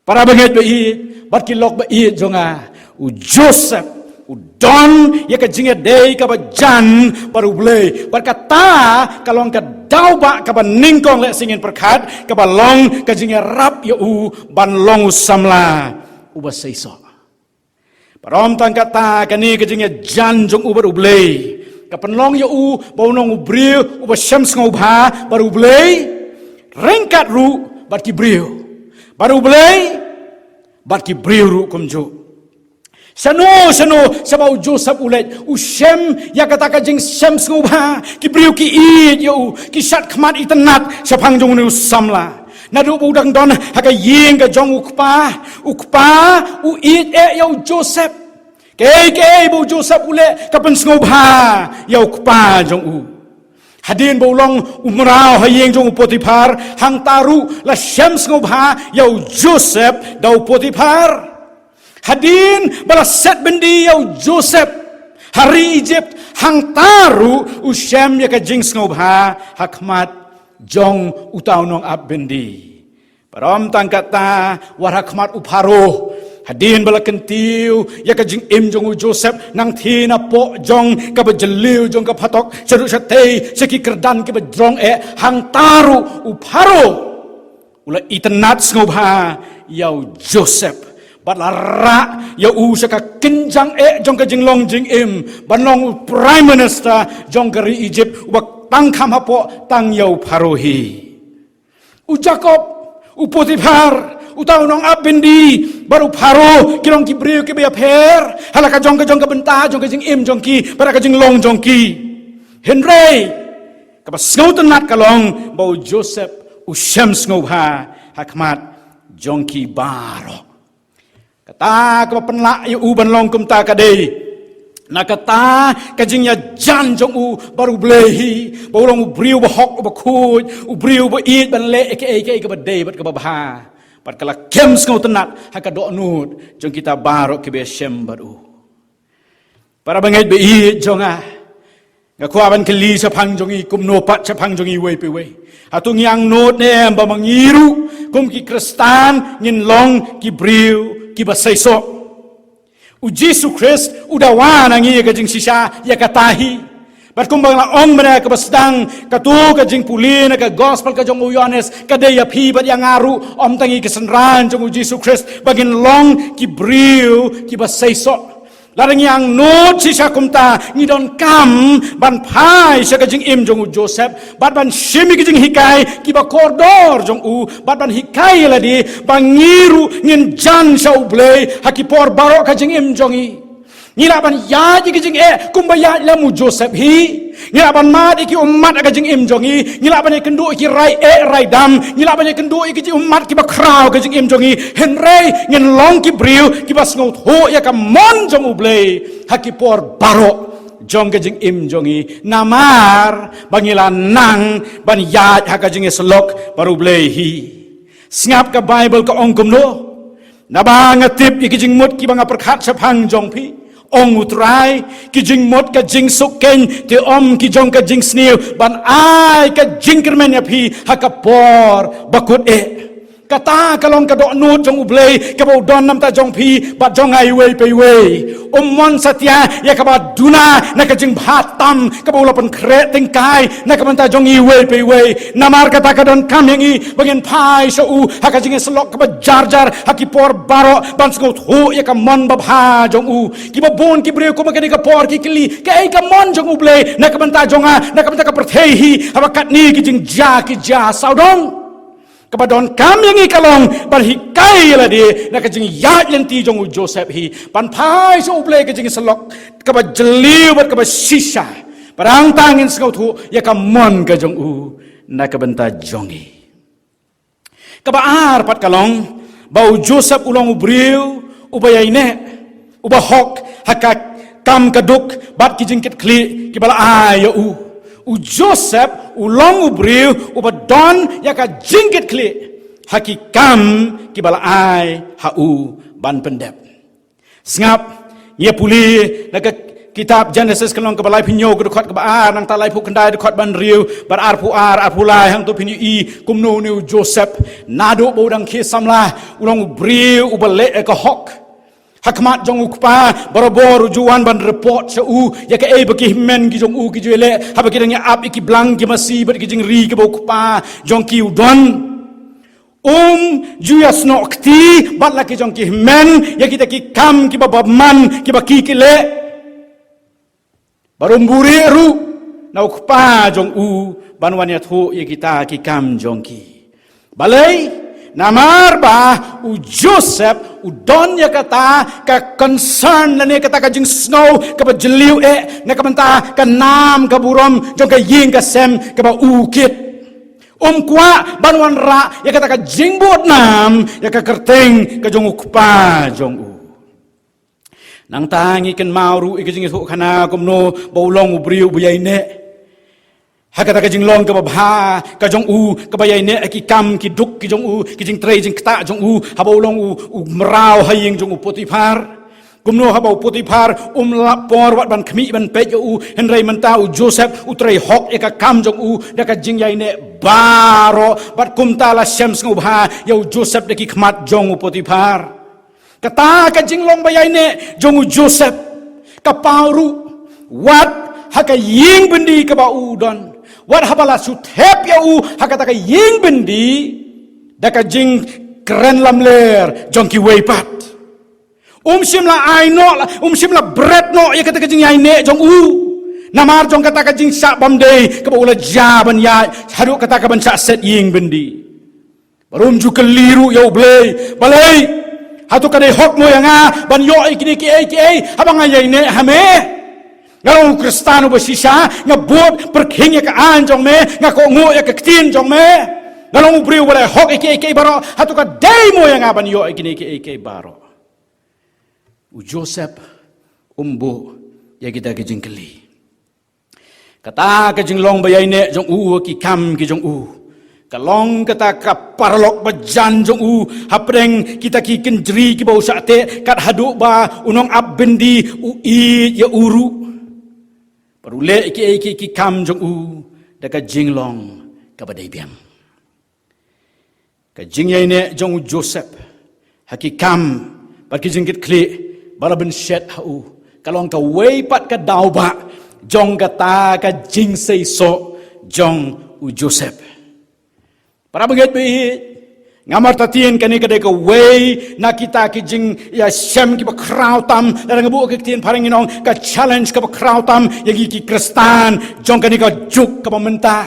Para bangeit ba ïeit bad ki lok ba ïeit jong nga, u Joseph u don ïa ka jingïadei kaba jan bad U Blei. Bad kata ka long ka daw ba kaba nyngkong lehse ngin pyrkhat kaba long ka jingïarap ïa u ban long u samla uba seisoh. Bad ym tang kata, kane ka jingïajan jong u bad U Blei ka pynlong ïa u ba u long u briew uba shem sngewbha bad U Blei, ryngkat ruh bad ki briew, bad U Blei bad ki briew ruh kumjuh. Shano shano shaba u Joseph u leit, u shem ïa kata ka jingshem sngewbha. Ki briew ki ïeit ïa u, ki shad khmat itynnat shaphang jong une u samla. Naduh ba u dang don ha ka ïing ka jong u kpa, u kpa u ïeit eh ïa u Joseph. Kaei kaei ba u Joseph u leh ka pynsngewbha ïa u kpa jong u. Hadien ba u long u mraw ha ïing jong u Potiphar, hangta ruh la shem sngewbha ïa u Joseph da u Potiphar. Hadien ba la set byndi ïa u Joseph ha ri Egypt, hangta ruh u shem ïa ka jingsngewbha ha khmat jong uta u nongap byndi. Bad ym tang kata, wat ha khmat u Pharaoh, hadien ba la kyntiew ïa ka jingim jong u Joseph, nangta napoh jong kaba jylliew jong ka phatok, shaduh shatei sha ki kyrdan kiba jrong eh, hangta ruh u Pharaoh u la itynnat sngewbha ïa u Joseph, bad la rah ïa u sha ka kynjang eh jong ka jinglong jingim, ban long u prime minister jong ka ri Egypt, uba tang kham hapoh tang ïa u Pharaoh hi. U Jakob, u Potiphar, uta u nongap byndi, bad u Pharaoh, ki long ki briew kiba ïapher ha la ka jong ka jong ka bynta jong ka jingim jong ki bad ka jinglong jong ki. Hynrei kaba sngewtynnat ka long ba u Joseph u shem sngewbha ha khmat jong ki baroh. Kata kaba pynlah ïa u ban long kumta ka dei na kata ka jingïajan jong u bad U Blei hi, ba u long u briew ba hok, uba khuid, u briew ba ïeit ban leh ïa kaei kaei kaba dei bad kaba bha. Bad ka la kem sngewtynnat ha ka dohnud jong kita baroh kiba ïashem bad u. Para bangeit ba ïeit jong nga, nga kwah ban kylli shaphang jong ngi kumno pat, shaphang jong ngi iwei pa iwei. Hato ngi angnud ne em ba ma ngi ruh kum ki Khristan ngin long ki briew kiba seisoh? U Jisu Khrist u dawa na ngi ïa ka jingshisha ïa kata hi. Bad kumba nga la ong mynne ha kaba sdang, kato ka jingpule na ka gospel ka jong u Ïohannes ka dei ïa phi bad ïa nga ruh, ym tang ïa ki synran jong u Jisu Khrist, ba ngin long ki briew kiba seisoh. Lada ngi angnud shisha kumta, ngi donkam ban phai sha ka jingim jong u Joseph, bad ban shim ïa ki jinghikai kiba kordor jong u, bad ban hikai ïa lade ba ngi ruh ngin jan sha U Blei ha ki por baroh ka jingim jong ngi. Ngi lah ban ïaid ïa ki jingeh kumba ïaid lem u Joseph hi. Ngi lah ban mad ïa ki ummat ha ka jingim jong ngi. Ngi lah ban ïakynduh ïa ki rai eh rai dam. Ngi lah ban ïakynduh ïa ki ummat kiba khraw ha ka jingim jong ngi. Hynrei ngin long ki briew kiba sngewthuh ïa ka mon jong U Blei ha ki por baroh jong ka jingim jong ngi. Namar ba ngi la nang ban ïaid ha ka jingïasyllok bad U Blei hi. Sngap, ka Baibl ka ong kumno? Naba nga tip ïa ki jingmut kiba nga pyrkhat shaphang jong phi, ong U Trai, ki jingmut ka jingsuk keiñ, te ym ki jong ka jingsniew, ban ai ka jingkyrmen ïa phi ha ka por ba kut eh. Kata ka long ka dohnud jong U Blei kaba u don na bynta jong phi bad jong nga iwei pa iwei. Um mon satia ïa kaba duna na ka jingbha tam kaba u la pynkhreh tyngkai na ka bynta jong ngi iwei pa iwei. Namar kata ka donkam ïa ngi ba ngin phai sha u ha ka jingïasyllok kaba jar jar ha ki por baroh, ban sngewthuh ïa ka mon babha jong u. Kiba bun ki briew kumba kane ka por ki kylli, kaei ka mon jong U Blei na ka bynta jong nga, na ka bynta ka pyrthei hi, haba katne ki jingjia ki jia sawdong. Kaba donkam ïa ngi ka long ban hikai ïa lade na ka jingïaid lynti jong u Joseph hi, ban phai sha U Blei ka jingïasyllok kaba jylliew bad kaba shisha. Bad hangta ngin sngewthuh ïa ka mon ka jong u na ka bynta jong ngi. Kaba ar pat ka long ba u Joseph u long u briew uba ïaineh, uba hok ha ka kam ka duk bad ki jingkitkhlieh kiba la ai ïa u. U Joseph u long u briew uba don ïa ka jingkitkhlieh ha ki kam kiba la ai ha u ban pyndep. Sngap, ngi ïa pule na ka kitab Genesis ka lynnong kaba laiphew hynñiew ka dkhot kaba ar, nangta laiphew khyndai dkhot ba hynriew, bad arphew ar, arphew lai, hangto phin ïohi kumno une u Joseph, naduh ba u dang khie samla, u long u briew uba leh ïa ka hok ha khmat jong u kpa. Barabor u ju wan ban report sha u ïa kaei ba ki hynmen ki jong u ki ju leh, haba ki dang ïa ap ïa ki blang ki masi bad ki jingri kiba u kpa jong ki u don. Um ju ïa snoh kti bad la ki jong ki hynmen ïa kita ki kam kiba bymman kiba ki ki leh. Bad um buhrieh ruh na u kpa jong u ban wan ïathuh ïa kita ki kam jong ki. Balei? Namar ba u Joseph U don ïa kata ka concern lane kata ka jingsngew kaba jylliew eh na ka bynta ka nam ka burom jong ka ïing ka sem kaba u kit. Um kwah ban wanrah ïa kata ka jingbud nam ïa ka kyrteng ka jong u kpa jong u. Nangta ngi kynmaw ruh ïa ka jingïathuh khana kumno ba u long u briew ba ïaineh ha kata ka jinglong kaba bha ka jong u, kaba ïaineh ha ki kam ki duk ki jong u, ki jingtrei jingktah jong u, haba u long u, u mraw ha ïing jong u Potiphar. Kumno haba u Potiphar um lap por wat ban khmih ban peit ïa u, hynrei mynta u Joseph u trei hok ïa ka kam jong u da ka jingïaineh baroh, bad kumta la shem sngewbha ïa u Joseph da ki khmat jong u Potiphar. Kata ka jinglong ba ïaineh jong u Joseph ka paw ruh wat ha ka ïing byndi kaba u don, wat haba la shu thep ïa u ha kata ka ïing byndi da ka jingkren lamler jong kiwei pat. Um shym la ai noh la, um shym la bret noh ïa kata ka jingïaineh jong u namar jong kata ka jingshah bam dei kaba u la jia ban ïaid haduh kata ka ban shah set ïing byndi. Bad um ju kylli ruh ïa u Blei, balei? Hato ka dei hok mo ïa nga ban ïoh ïa kine kiei kiei haba nga ïaineh ha me? Nga long u Khristan uba shisha, nga bud pyrkhing ïa ka aiñ jong me, nga kohnguh ïa ka ktien jong me. Nga long u briew uba la hok ïa kiei kiei baroh, hato ka dei mo ïa nga ban ïoh ïa kine kiei kiei baroh? U Joseph um buh ïa kita ki jingkylli. Kata ka jinglong ba ïaineh jong u ha ki kam ki jong u ka long kata ka paralok ba jan jong u hapdeng kita ki kynjri kiba u shah teh, kat haduh ba u nongap byndi u ïeit ïa u ruh. Bad u leh ïa kiei kiei ki kam jong u da ka jinglong kaba dei biang. Ka jingïaineh jong u Joseph ha ki kam bad ki jingkitkhlieh ba la bynshet ha u ka long kawei pat ka daw ba jong kata ka jingseisoh jong u Joseph. Para bangeit ba ïeit, nga martatien kane ka dei kawei na kita ki jingïashem kiba khraw tam, lada nga buh ka ktien phareng ngi ong ka challenge kaba khraw tam ïa ngi ki Khristan jong kane ka juk kaba mynta.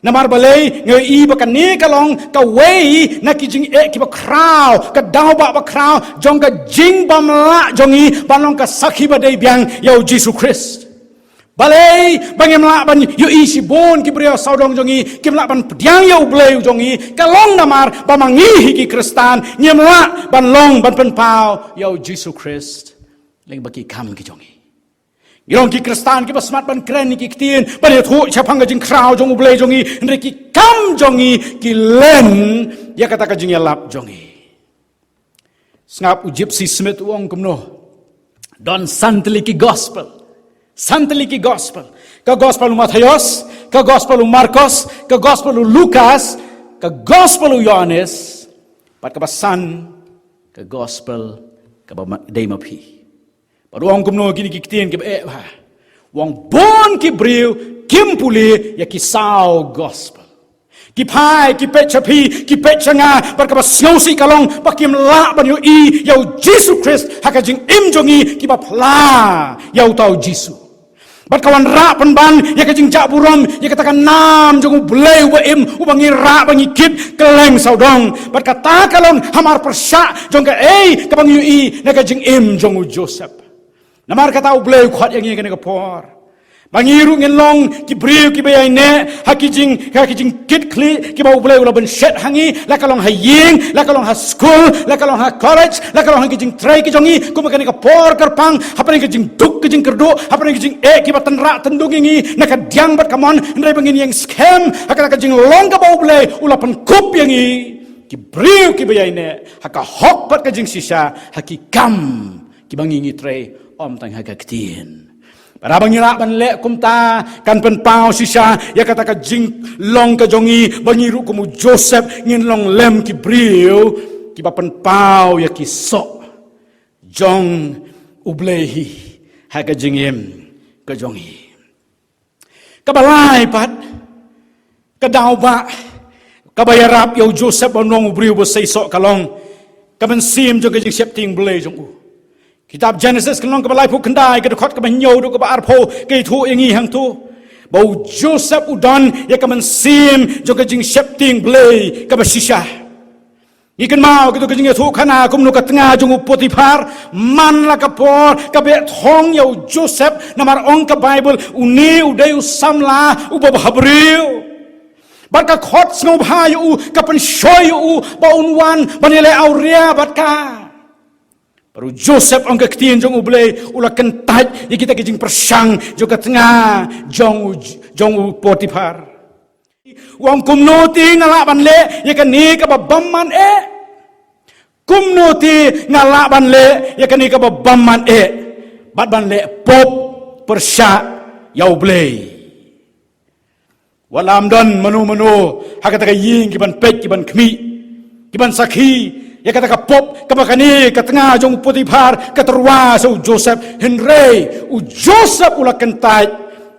Namar balei? Nga ïohi ba kane ka long kawei na ki jingeh kiba khraw, ka daw ba ba khraw jong ka jingbymlah jong ngi ban long ka sakhi ba dei biang ïa u Jisu Khrist. Balei ba ngim lah ban ïohi shibun ki briew sawdong jong ngi kim lah ban pdiang ïa u Blei u jong ngi? Ka long namar ba ma ngi hi ki Khristan ngim lah ban long ban pynpaw ïa u Jisu Khrist lyngba ki kam ki jong ngi. Ngi long ki Khristan kiba smat ban kren ïa ki ktien, ban ïathuh shaphang ka jingkhraw jong u Blei jong ngi, hynrei ki kam jong ngi ki len ïa kata ka jingïalap jong ngi. Sngap u Gypsy Smith u ong kumno: don san tylli ki gospel. San tylli ki gospel. Ka gospel u Mathaios, ka gospel u Markos, ka gospel u Lukas, ka gospel u Ïohannes, bad kaba san ka gospel kaba ma-, dei ma phi. Bad u ong kumno kine ki ktien kiba eh bha. U ong bun ki briew kim pule ïa ki saw gospel. Ki phai, ki peit sha phi, ki peit sha nga, bad kaba sngewsih ka long ba kim lah ban ïohi ïa u Jisu Khrist ha ka jingim jong ngi kiba pla ïa uta u Jisu. Bad ka wanrah pynban ïa ka jingjah burom ïa kata ka nam jong u Blei uba im, uba ngi rah ba ngi kit kylleng sawdong. Bad kata ka long hamar pyrshah jong kaei kaba ngi ïohi na ka jingim jong u Joseph. Namar kata u Blei u khot ïa ngi ha kane ka por ba ngi ruh ngin long ki briew kiba ïaineh ha ki jing, ha ki jingkitkhlieh kiba u Blei u la bynshet ha ngi, la ka long ha ïing, la ka long ha skul, la ka long ha college, la ka long ha ki jingtrei ki jong ngi, kumba kane ka por kyrpang, hapdeng ka jingduk ka jingkyrduh, hapdeng ka jingeh kiba tynrah tyndung ïa ngi na ka diang bad ka mon, hynrei ba ngin ïeng skhem ha kata ka jinglong kaba u Blei u la pynkup ïa ngi, ki briew kiba ïaineh ha ka hok bad ka jingshisha, ha ki kam kiba ngi ngi trei, ym tang ha ka ktien. Para ba ngi lah ban leh kumta kan pynpaw shisha ïa kata ka jinglong ka jong ngi ba ngi ruh kum u Joseph ngin long lem ki briew kiba pynpaw ïa ki soh jong u Blei hi ha ka jingim ka jong ngi. Kaba lai pat, ka daw ba kaba ïarap ïa u Joseph ban long u briew ba seisoh ka long ka mynsiem jong ka jingsheptieng Blei jong u. Kitab Genesis ka long kaba laiphew khyndai, ka dkhot kaba hynñiew haduh kaba arphew ka ïathuh ïa ngi hangto ba u Joseph u don ïa ka mynsiem jong ka jingsheptieng Blei kaba shisha. Ngi kynmaw kito ki jingïathuhkhana kumno ka tnga jong u Potiphar man la ka por ka beh thong ïa u Joseph, namar ong ka Baibl une u dei u samla uba bhabriew. Bad ka khot sngewbha ïa u, ka pynshoi ïa u ba un wan ban ïaleh awria bad ka. Bad u Joseph, ong ka ktien jong U Blei, u la kyntait ïa kita ki jingpyrshang jong ka tnga jong u, jong u Potiphar. U ong, kumno te nga lah ban leh ïa kane kaba bymman eh? Kumno te nga lah ban leh ïa kane kaba bymman eh bad ban leh pop pyrshah ïa U Blei? Wat la ym don mano mano ha kata ka ïing ki ban peit, ki ban khmih, ki ban sakhi ïa kata ka pop kaba kane ka tnga jong u Potiphar ka tyrwa sha u Joseph. Hynrei u Joseph u la kyntait,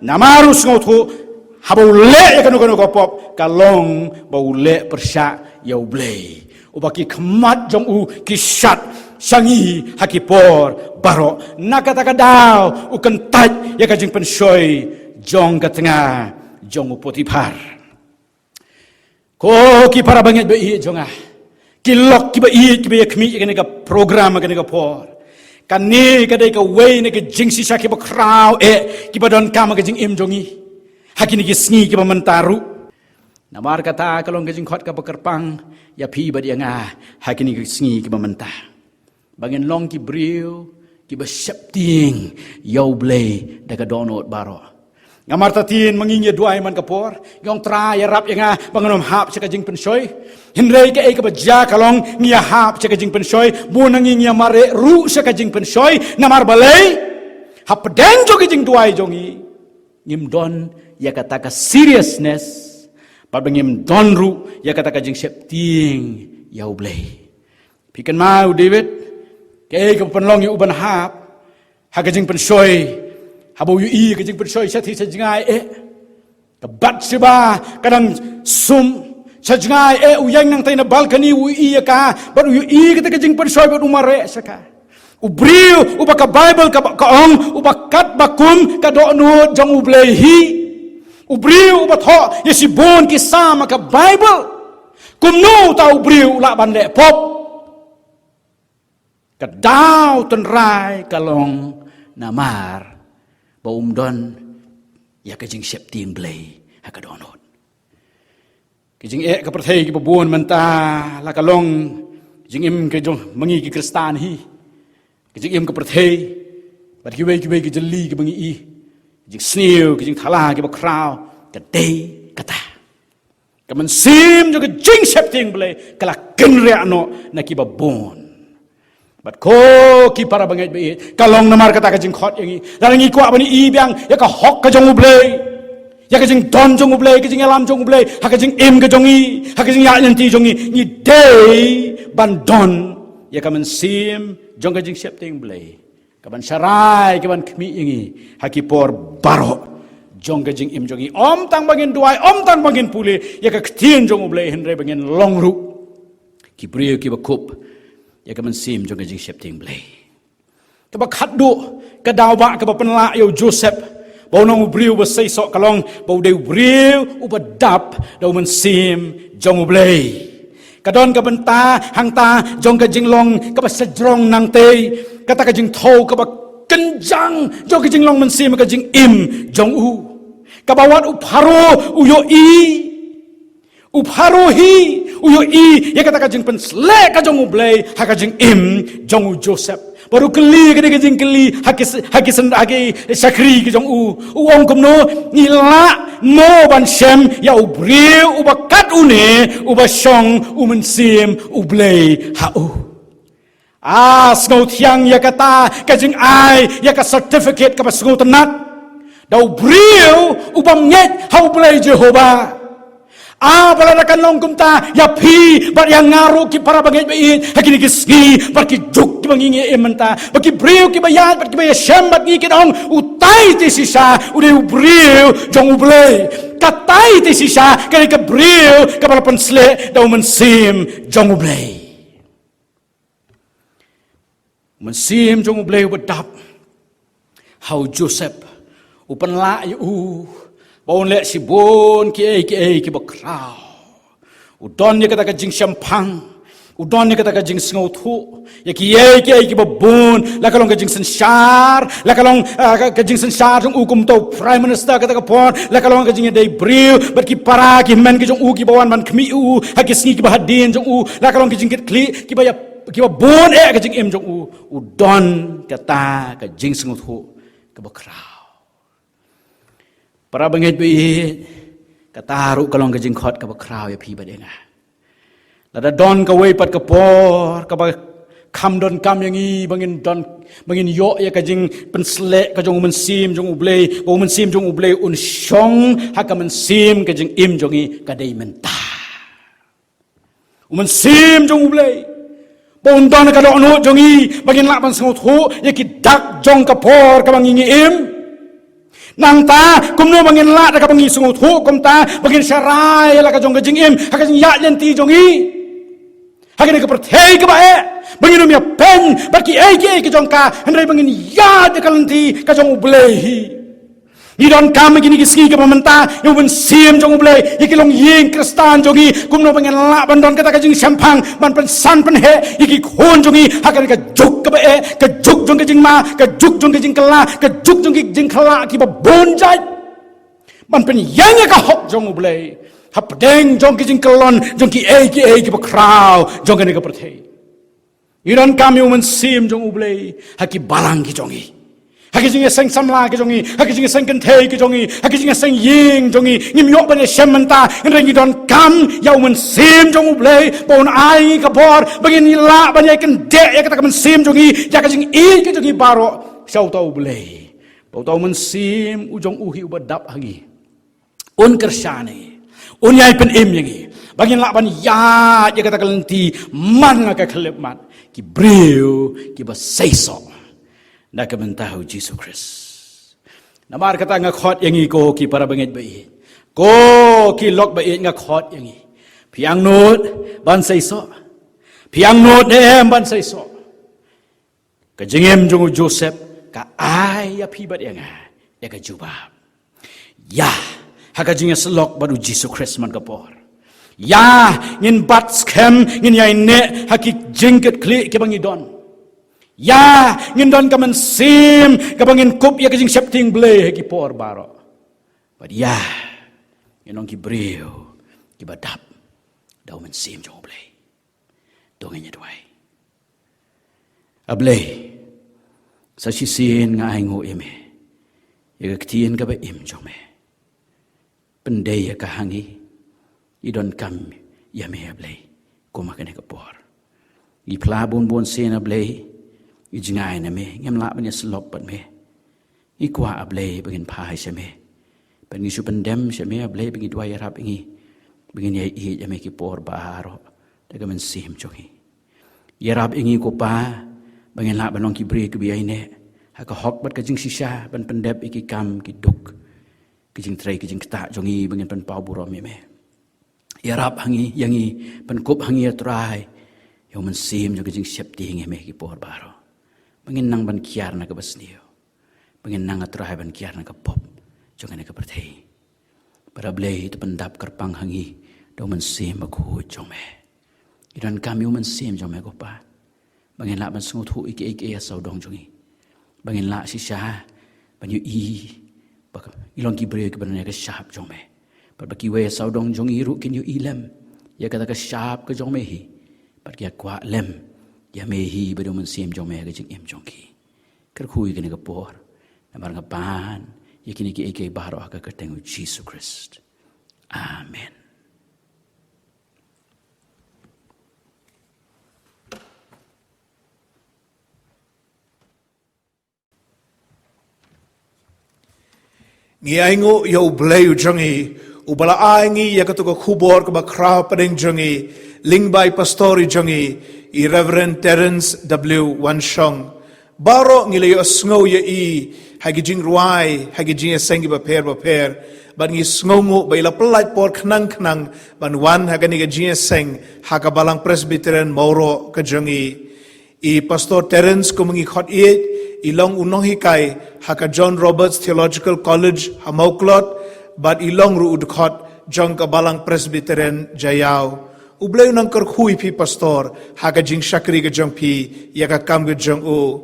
namar u sngewthuh haba u leh ïa kano kano ka pop ka long ba u leh pyrshah ïa U Blei, uba ki khmat jong u ki shad sha ngi ha ki por baroh. Na kata ka daw u kyntait ïa ka jingpynshoi jong ka tnga jong u Potiphar. Ko ki para bangeit ba ïeit jong nga, ki lok kiba ïeit kiba ïa khmih ïa kane ka program ha kane ka por, kane ka dei kawei na ka jingshisha kiba khraw eh kiba donkam ha ka jingim jong ngi ha kine ki sngi kiba mynta ruh. Namar kata ka long ka jingkhot kaba kyrpang ïa phi bad ïa nga ha kine ki sngi kiba mynta, ba ngin long ki briew kiba sheptieng ïa U Blei da ka dohnud baroh. Namar ta tien ma ngi ngi duwai man ka por, ngi ong, Trai, ïarap ïa nga ba ngan ym hap sha ka jingpynshoi. Hynrei kaei kaba jia ka long ngi ïa hap sha ka jingpynshoi, bun na ngi ngi ïa mareh ruh sha ka jingpynshoi. Namar balei? Hapdeng jong ka jingduwai jong ngi ngim don ïa kata ka seriousness, bad ba ngim don ruh ïa kata ka jingsheptieng ïa U Blei. Phi kynmaw u David, kaei kaba pynlong ïa u ban hap ha ka jingpynshoi? Haba u ïohi ka jingpynshoi shathie sha jngai eh, ka Bathsheba ka dang sum sha jngai eh, u ïeng nangtai na balkani, u ïohi ïa ka, bad u ïohi kata ka jingpynshoi bad u mareh sha ka. U briew uba ka Baibl ka, ka ong uba kat ba kum ka dohnud jong U Blei hi. U briew uba thoh ïa shibun ki Salm ha ka Baibl. Kumno uta u briew u lah ban leh pop? Ka daw tynrai ka long namar ba um don ïa ka jingsheptieng Blei ha ka dohnud. Ki jingeh ka pyrthei kiba bun mynta la ka long jingim ka jong ma ngi ki Khristan hi. Ki jingim ka pyrthei bad kiwei kiwei ki jylli kiba ngi i, ki jingsniew, ki jingthala kiba khraw, ka dei kata. Ka mynsiem jong ka jingsheptieng Blei ka la kynriah noh na kiba bun. Bad ko ki para bangeit ba ïeit, ka long namar kata ka jingkhot ïa ngi. Lada ngi kwah ban ïohi biang ïa ka hok ka jong U Blei, ïa ka jingdon jong U Blei, ka jingïalam jong U Blei ha ka jingim ka jong ngi, ha ka jingïaid lynti jong ngi, ngi dei ban don ïa ka mynsiem jong ka jingsheptieng Blei, ka ban sharai, ka ban khmih ïa ngi ha ki por baroh jong ka jingim jong ngi. Ym tang ba ngin duwai, ym tang ba ngin pule ïa ka ktien jong U Blei, hynrei ba ngin long ruh ki briew kiba kup ïa ka mynsiem jong ka jingsheptieng Blei. Kaba khatduh, ka daw ba kaba pynlah ïa u Joseph ba un long u briew ba seisoh ka long ba u dei u briew uba dap da u Mynsiem jong U Blei. Ka don ka bynta hangta jong ka jinglong kaba shajrong nangtei, kata ka jingthew kaba kynjang jong ka jinglong mynsiem ka jingim jong u, kaba wat u Pharaoh u ïohi. U Pharaoh hi u ïohi ïa kata ka jingpynsleh ka jong U Blei ha ka jingim jong u Joseph. Bad u kylli kane ka jingkylli ha ki, ha ki syn-, ha ki shakri ki jong u. U ong kumno, ngi lah mo ban shem ïa u briew uba kat une uba shong u Mynsiem U Blei ha u? A sngewthiang ïa kata ka jingai ïa ka certificate kaba sngewtynnat da u briew u bym ngeit ha U Blei Jehobah. A ba lada kan long kumta ïa phi bad ïa nga ruh ki para bangeit ba ïeit, ha kine ki sngi bad ki juk kiba ngi ngi im mynta, ba ki briew kiba ïaid bad kiba ïashem bad ngi kin ong, utai te shisha u dei u briew jong U Blei. Katai te shisha ka dei ka briew kaba la pynsleh da u Mynsiem jong U Blei. Mynsiem jong U Blei uba dap ha u Joseph u pynlah ïa u ba un leh shibun kiei kiei kiba khraw. U don ïa kata ka jingshemphang U don ïa kata ka jingsngewthuh ïa kiei kiei kiba bun, la ka long ka jingsynshar, la ka long, ah, ka, ka jingsynshar jong u kum uta u Prime Minister kata ka por, la ka long ka jingïadei briew bad ki para ki hynmen ki jong u kiba wan ban khmih u ha ki sngi kiba hadien jong u, la ka long ki jingkitkhlieh kiba ïa, kiba bun eh ka jingim jong u. U don kata ka jingsngewthuh kaba khraw. Para bangeit ba ïeit, kata ruh ka long ka jingkhot kaba khraw ïa phi bad ïa nga. Lada don kawei pat ka por kaba kham donkam ïa ngi ba ngin don, ba ngin ïoh ïa ka jingpynsleh ka jong u Mynsiem jong U Blei, ba u Mynsiem jong U Blei un shong ha ka mynsiem ka jingim jong ngi, ka dei mynta. U Mynsiem jong U Blei ba un don ha ka dohnud jong ngi ba ngin lah ban sngewthuh ïa ki dak jong ka por kaba ngi ngi im. Nangta kumno ba ngin lah da kaba ngi sngewthuh kumta ba ngin sharai ïa la ka jong ka jingim ha ka jingïaid lynti jong ngi, ha kane ka pyrthei kaba eh, ba ngin ym ïa pyn bad kiei kiei ka jong ka, hynrei ba ngin ïaid ïa ka lynti ka jong U Blei hi. Ngi donkam ha kine ki sngi kaba mynta ïa u Mynsiem jong U Blei ïa ki longïing Khristan jong ngi, kumno ba ngin lah ban don kata ka jingshemphang ban pynsan pynheh ïa ki khun jong ngi ha kane ka juk kaba eh, ka juk jong ka jingma, ka juk jong ka jingkylla, ka juk jong ka jingkylla kiba bun jait, ban pynïeng ïa ka hok jong U Blei hapdeng jong ka jingkyllon jong kiei kiei kiba khraw jong kane ka pyrthei. Ngi donkam ïa u Mynsiem jong U Blei ha ki balang ki jong ngi, ha ki jingïaseng samla ki jong ngi, ha ki jingïaseng kynthei ki jong ngi, ha ki jingïaseng ïing jong ngi. Ngim ïoh ban ïashem mynta, hynrei ngi donkam ïa u Mynsiem jong U Blei ba un ai ngi ka bor ba ngin lah ban ïa kyndit ïa kata ka mynsiem jong ngi, ïa ka jingïeit ka jong ngi baroh sha uta U Blei, ba uta u Mynsiem u jong u hi uba dap ha ngi un kyrshan ïa ngi, un ïai pynim ïa ngi ba ngin lah ban ïaid ïa kata ka lynti man la ka khyllipmat, ki briew kiba seisoh na ka bynta u Jisu Khrist. Namar kata nga khot ïa ngi ko ki para bangeit ba ïeit, ko ki lok ba ïeit, nga khot ïa ngi, phi angnud ban seisoh? Phi angnud ne em ban seisoh? Ka jingim jong u Joseph ka ai ïa phi bad ïa nga ïa ka jubab. Ïa, ha ka jingïasyllok bad u Jisu Khrist man ka por, ïa, ngin bat skhem, ngin ïai neh ha ki jingkitkhlieh kiba ngi don. Ïa, ngin don ka mynsiem kaba ngin kup ïa ka jingsheptieng Blei ha ki por baroh. Bad ïa, ngin long ki briew kiba dap da u Mynsiem jong U Blei. To ngin ïa duwai. A Blei, sa shisien nga ainguh ïa me ïa ka ktien kaba im jong me. Pyndei ïa ka ha ngi, ngi donkam ïa me A Blei kum ha kane ka por. Ngi phla bun bun sien A Blei, ngi jngai na me, ngim lah ban ïasyllok bad me. Ngi kwah A Blei ba ngin phai sha me, ba ngin shu pyndem sha me A Blei, ba ngin duwai ïarap ïa ngi, ba ngin ïaieit ïa me ki por baroh da ka mynsiem jong ngi. Ïarap ïa ngi ko Pa ba ngin lah ban long ki briew kiba ïaineh ha ka hok bad ka jingshisha ban pyndep ïa ki kam ki duk, ki jingtrei ki jingktah jong ngi, ba ngin pynpaw burom ïa me. Ïarap ha ngi, ïa ngi, pynkup ha ngi A Trai ïa u mynsiem jong ka jingsheptieng ïa me ki por baroh, ba ngin nang ban kiar na kaba sniew, ba ngin nang A Trai ban kiar na ka pop jong kane ka pyrthei. Bad A Blei, to pyndap kyrpang ha ngi da u Mynsiem Bakhuid jong me. Ngi donkam ïa u Mynsiem jong me ko Pa, ba ngin lah ban sngewthuh ïa kiei kiei ha sawdong jong ngi, ba ngin lah shisha ban ïohi ba ngi long ki briew kiba don ïa ka shap jong me, bad ba kiwei ha sawdong jong ngi ruh kin ïohi lem ïa kata ka shap ka jong me hi, bad ki ïa kwah lem ïa me hi ba dei u Mynsiem jong me ha ka jingim jong ki. Kyrkhu ïa kane ka por, namar nga pan ïa kine kiei kiei baroh ha ka kyrteng u Jisu Khrist. Amen. Ngi ainguh ïa U Blei u jong ngi, uba la ai ngi ïa kato ka khubor kaba khraw hapdeng jong ngi lyngba i pastor i jong ngi, i Reverend Terence W Wanshong. Baroh ngi la ïohsngew ïa i ha ki jingrwai, ha ki jingïaseng kiba pher ba pher, bad ngi sngewnguh ba i la pyllait por khnang khnang ban wan ha kane ka jingïaseng ha ka Balang Presbyterian Mawroh ka jong ngi. I Pastor Terence, kum ngi khot ïeit, i long u nonghikai ha ka John Roberts Theological College ha Mawklod, bad i long ruh u dkhot jong ka Balang Presbyterian Jaïaw. U Blei u nang kyrkhu ïa phi pastor ha ka jingshakri ka jong phi ïa ka kam ka jong u.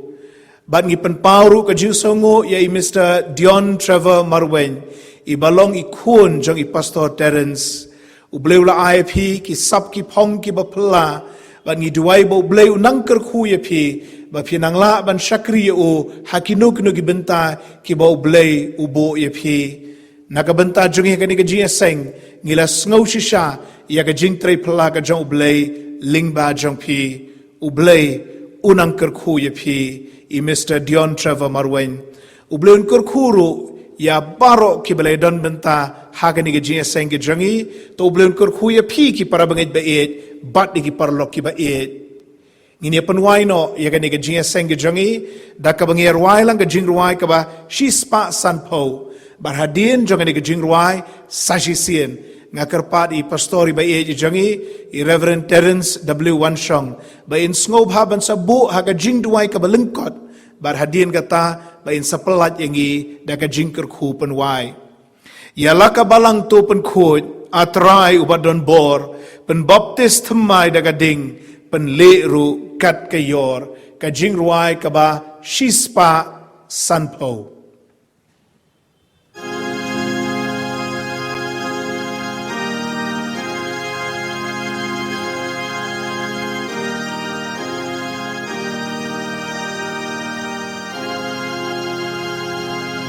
Bad ngi pynpaw ruh ka jingsngewnguh ïa i Mister Dion Trevor Marwein, i ba long i khun jong i Pastor Terence. U Blei u la ai ïa phi ki sap ki phong ki ba phylla, bad ngi duwai ba U Blei u nang kyrkhu ïa phi, ba phi nang lah ban shakri ïa u ha kino kino ki bynta ki ba U Blei u buh ïa phi. Na ka bynta jong ngi ha kane ka jingïaseng, ngi la sngew shisha ïa ka jingtrei phylla ka jong U Blei lyngba jong phi. U Blei u nang kyrkhu ïa phi, i Mister Dion Trevor Marwein. U Blei un kyrkhu ruh ïa baroh ki ba la don bynta ha kane ka jingïaseng ka jong ngi. To U Blei un kyrkhu ïa phi ki para bangeit ba ïeit, bad ïa ki paralok ki ba ïeit. Ngin ïa pynwai noh ïa kane ka jingïaseng ka jong ngi da kaba ngi rwai lang ka jingrwai kaba shispah sanphew. Bad hadien jong kane ka jingrwai, sa shisien nga kyrpad ïa i pastor i ba ïeit jong ngi, i Reverend Terence W Wanshong, ba in sngewbha ban sa buh ha ka jingduwai kaba lyngkot. Bad hadien kata ba in sa pyllait ïa ngi da ka jingkyrkhu pynwai. Ïa la ka balang to pynkhuid, A Trai uba don bor, pynbaptis thymmai da ka ding, pynlieh ruh kat ka ïor. Ka jingrwai kaba shispah sanphew.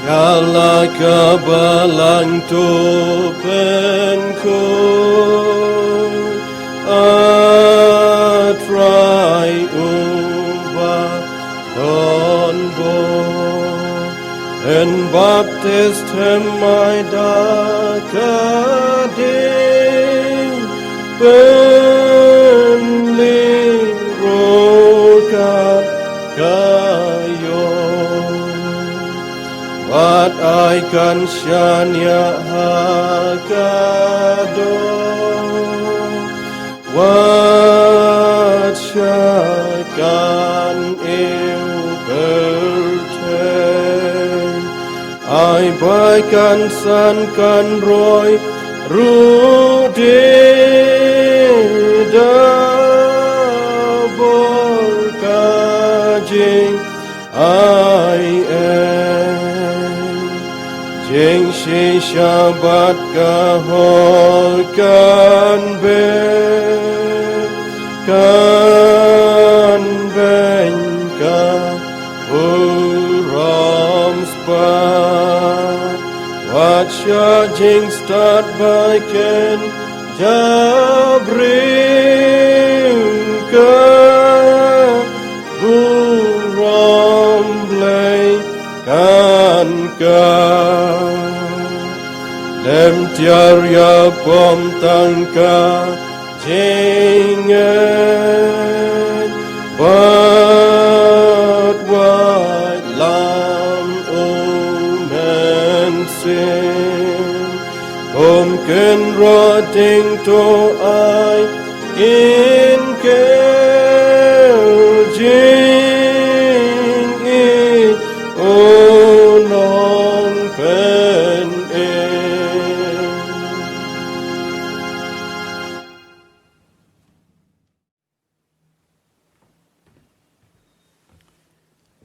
Ïa la ka balang to pynkhuid, A Trai uba don bor, pynbaptis thymmai da ka ding, pynlieh ruh kat ka ïor. Wat ai kan shaniah ha ka doh, wat sha kan ïew pyrthei. Ai ba kan san kan roi ruh de da bor ka jing ai ei. Jingshisha bad ka hor kan beiñ, kan beiñ ka burom spah. Wat sha jingstad ba kin jabriew ka burom Blei kan ka. Lem tiar ïa pom tang ka jingngeit bad waitlam u Mynsiem. Kum kynroh ding to ai in ker jingïeit u Nongpynim.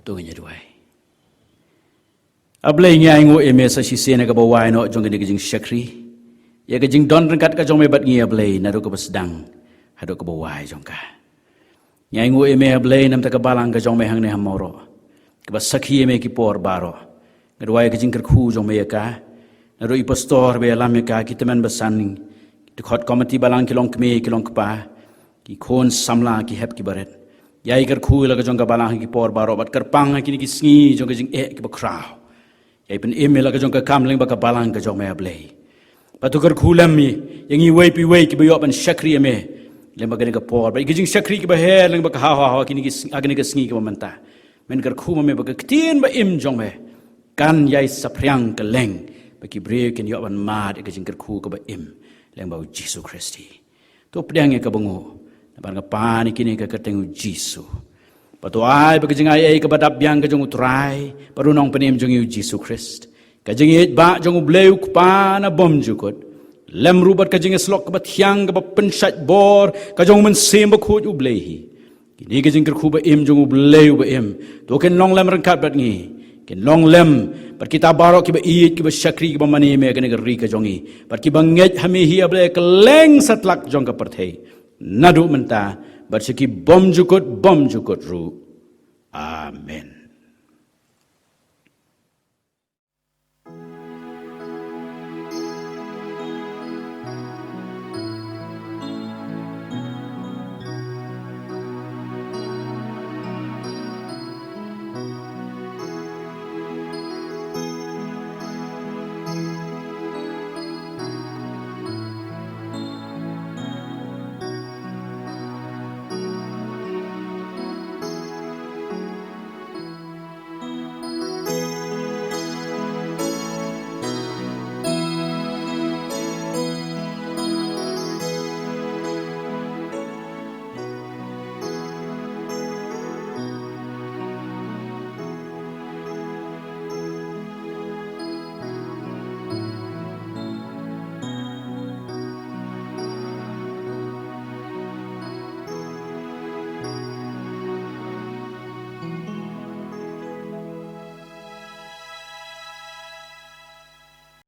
To ngin ïa duwai. A Blei, ngi ainguh ïa me sa shisien ïa kaba wai noh jong kane ka jingshakri, ïa ka jingdon ryngkat ka jong me bad ngi, A Blei, naduh kaba sdang haduh kaba wai jong ka. Ngi ainguh ïa me, A Blei, namar ka balang ka jong me hangne ha Mawroh, kaba sakhi ïa me ki por baroh. Nga duwai ïa ka jingkyrkhu jong me ïa ka, naduh i pastor ba ïalam ïa ka, ki tymmen basan, dkhot komiti balang, ki longkmie, ki longkpa, ki khun samla, ki hep ki barit. Ïai kyrkhu ïa la ka jong ka balang ha ki por baroh, bad kyrpang ha kine ki sngi jong ka jingeh kiba khraw. Ïai pynim ïa la ka jong ka kam lyngba ka balang ka jong me, A Blei. Bad to kyrkhu lem ïa ngi iwei pa iwei kiba ïoh ban shakri ïa me lyngba kane ka por, bad ïa ki jingshakri kiba her lyngba ka hawa hawa kine ki sng-, ha kine ki sngi kiba mynta. Men kyrkhu ma me ba ka ktien ba im jong me kan ïai saphriang kylleng, ba ki briew kin ïoh ban mad ïa ka jingkyrkhu kaba im lyngba u Jisu Khrist. To pdiang ïa kaba nguh, namar nga pan ïa kine ha ka kyrteng u Jisu. Bad to ai ba ka jingaiei kaba dap biang ka jong u Trai bad u Nongpynim jong ngi u Jisu Khrist, ka jingïeit ba jong u Blei u Kpa na bymjukut, Lem ruh bad ka jingïasyllok kaba thiang kaba pynshait bor ka jong u Mynsiem Bakhuid U Blei hi. Kine ki jingkyrkhu ba im jong U Blei uba im, to kin long lem ryngkat bad ngi, kin long lem bad kita baroh kiba ïeit, kiba shakri, kiba mane ïa me ha kane ka ri ka jong ngi, bad kiba ngeit ha me hi, A Blei, kylleng satlak jong ka pyrthei, naduh mynta bad sha ki bymjukut bymjukut ruh. Amen.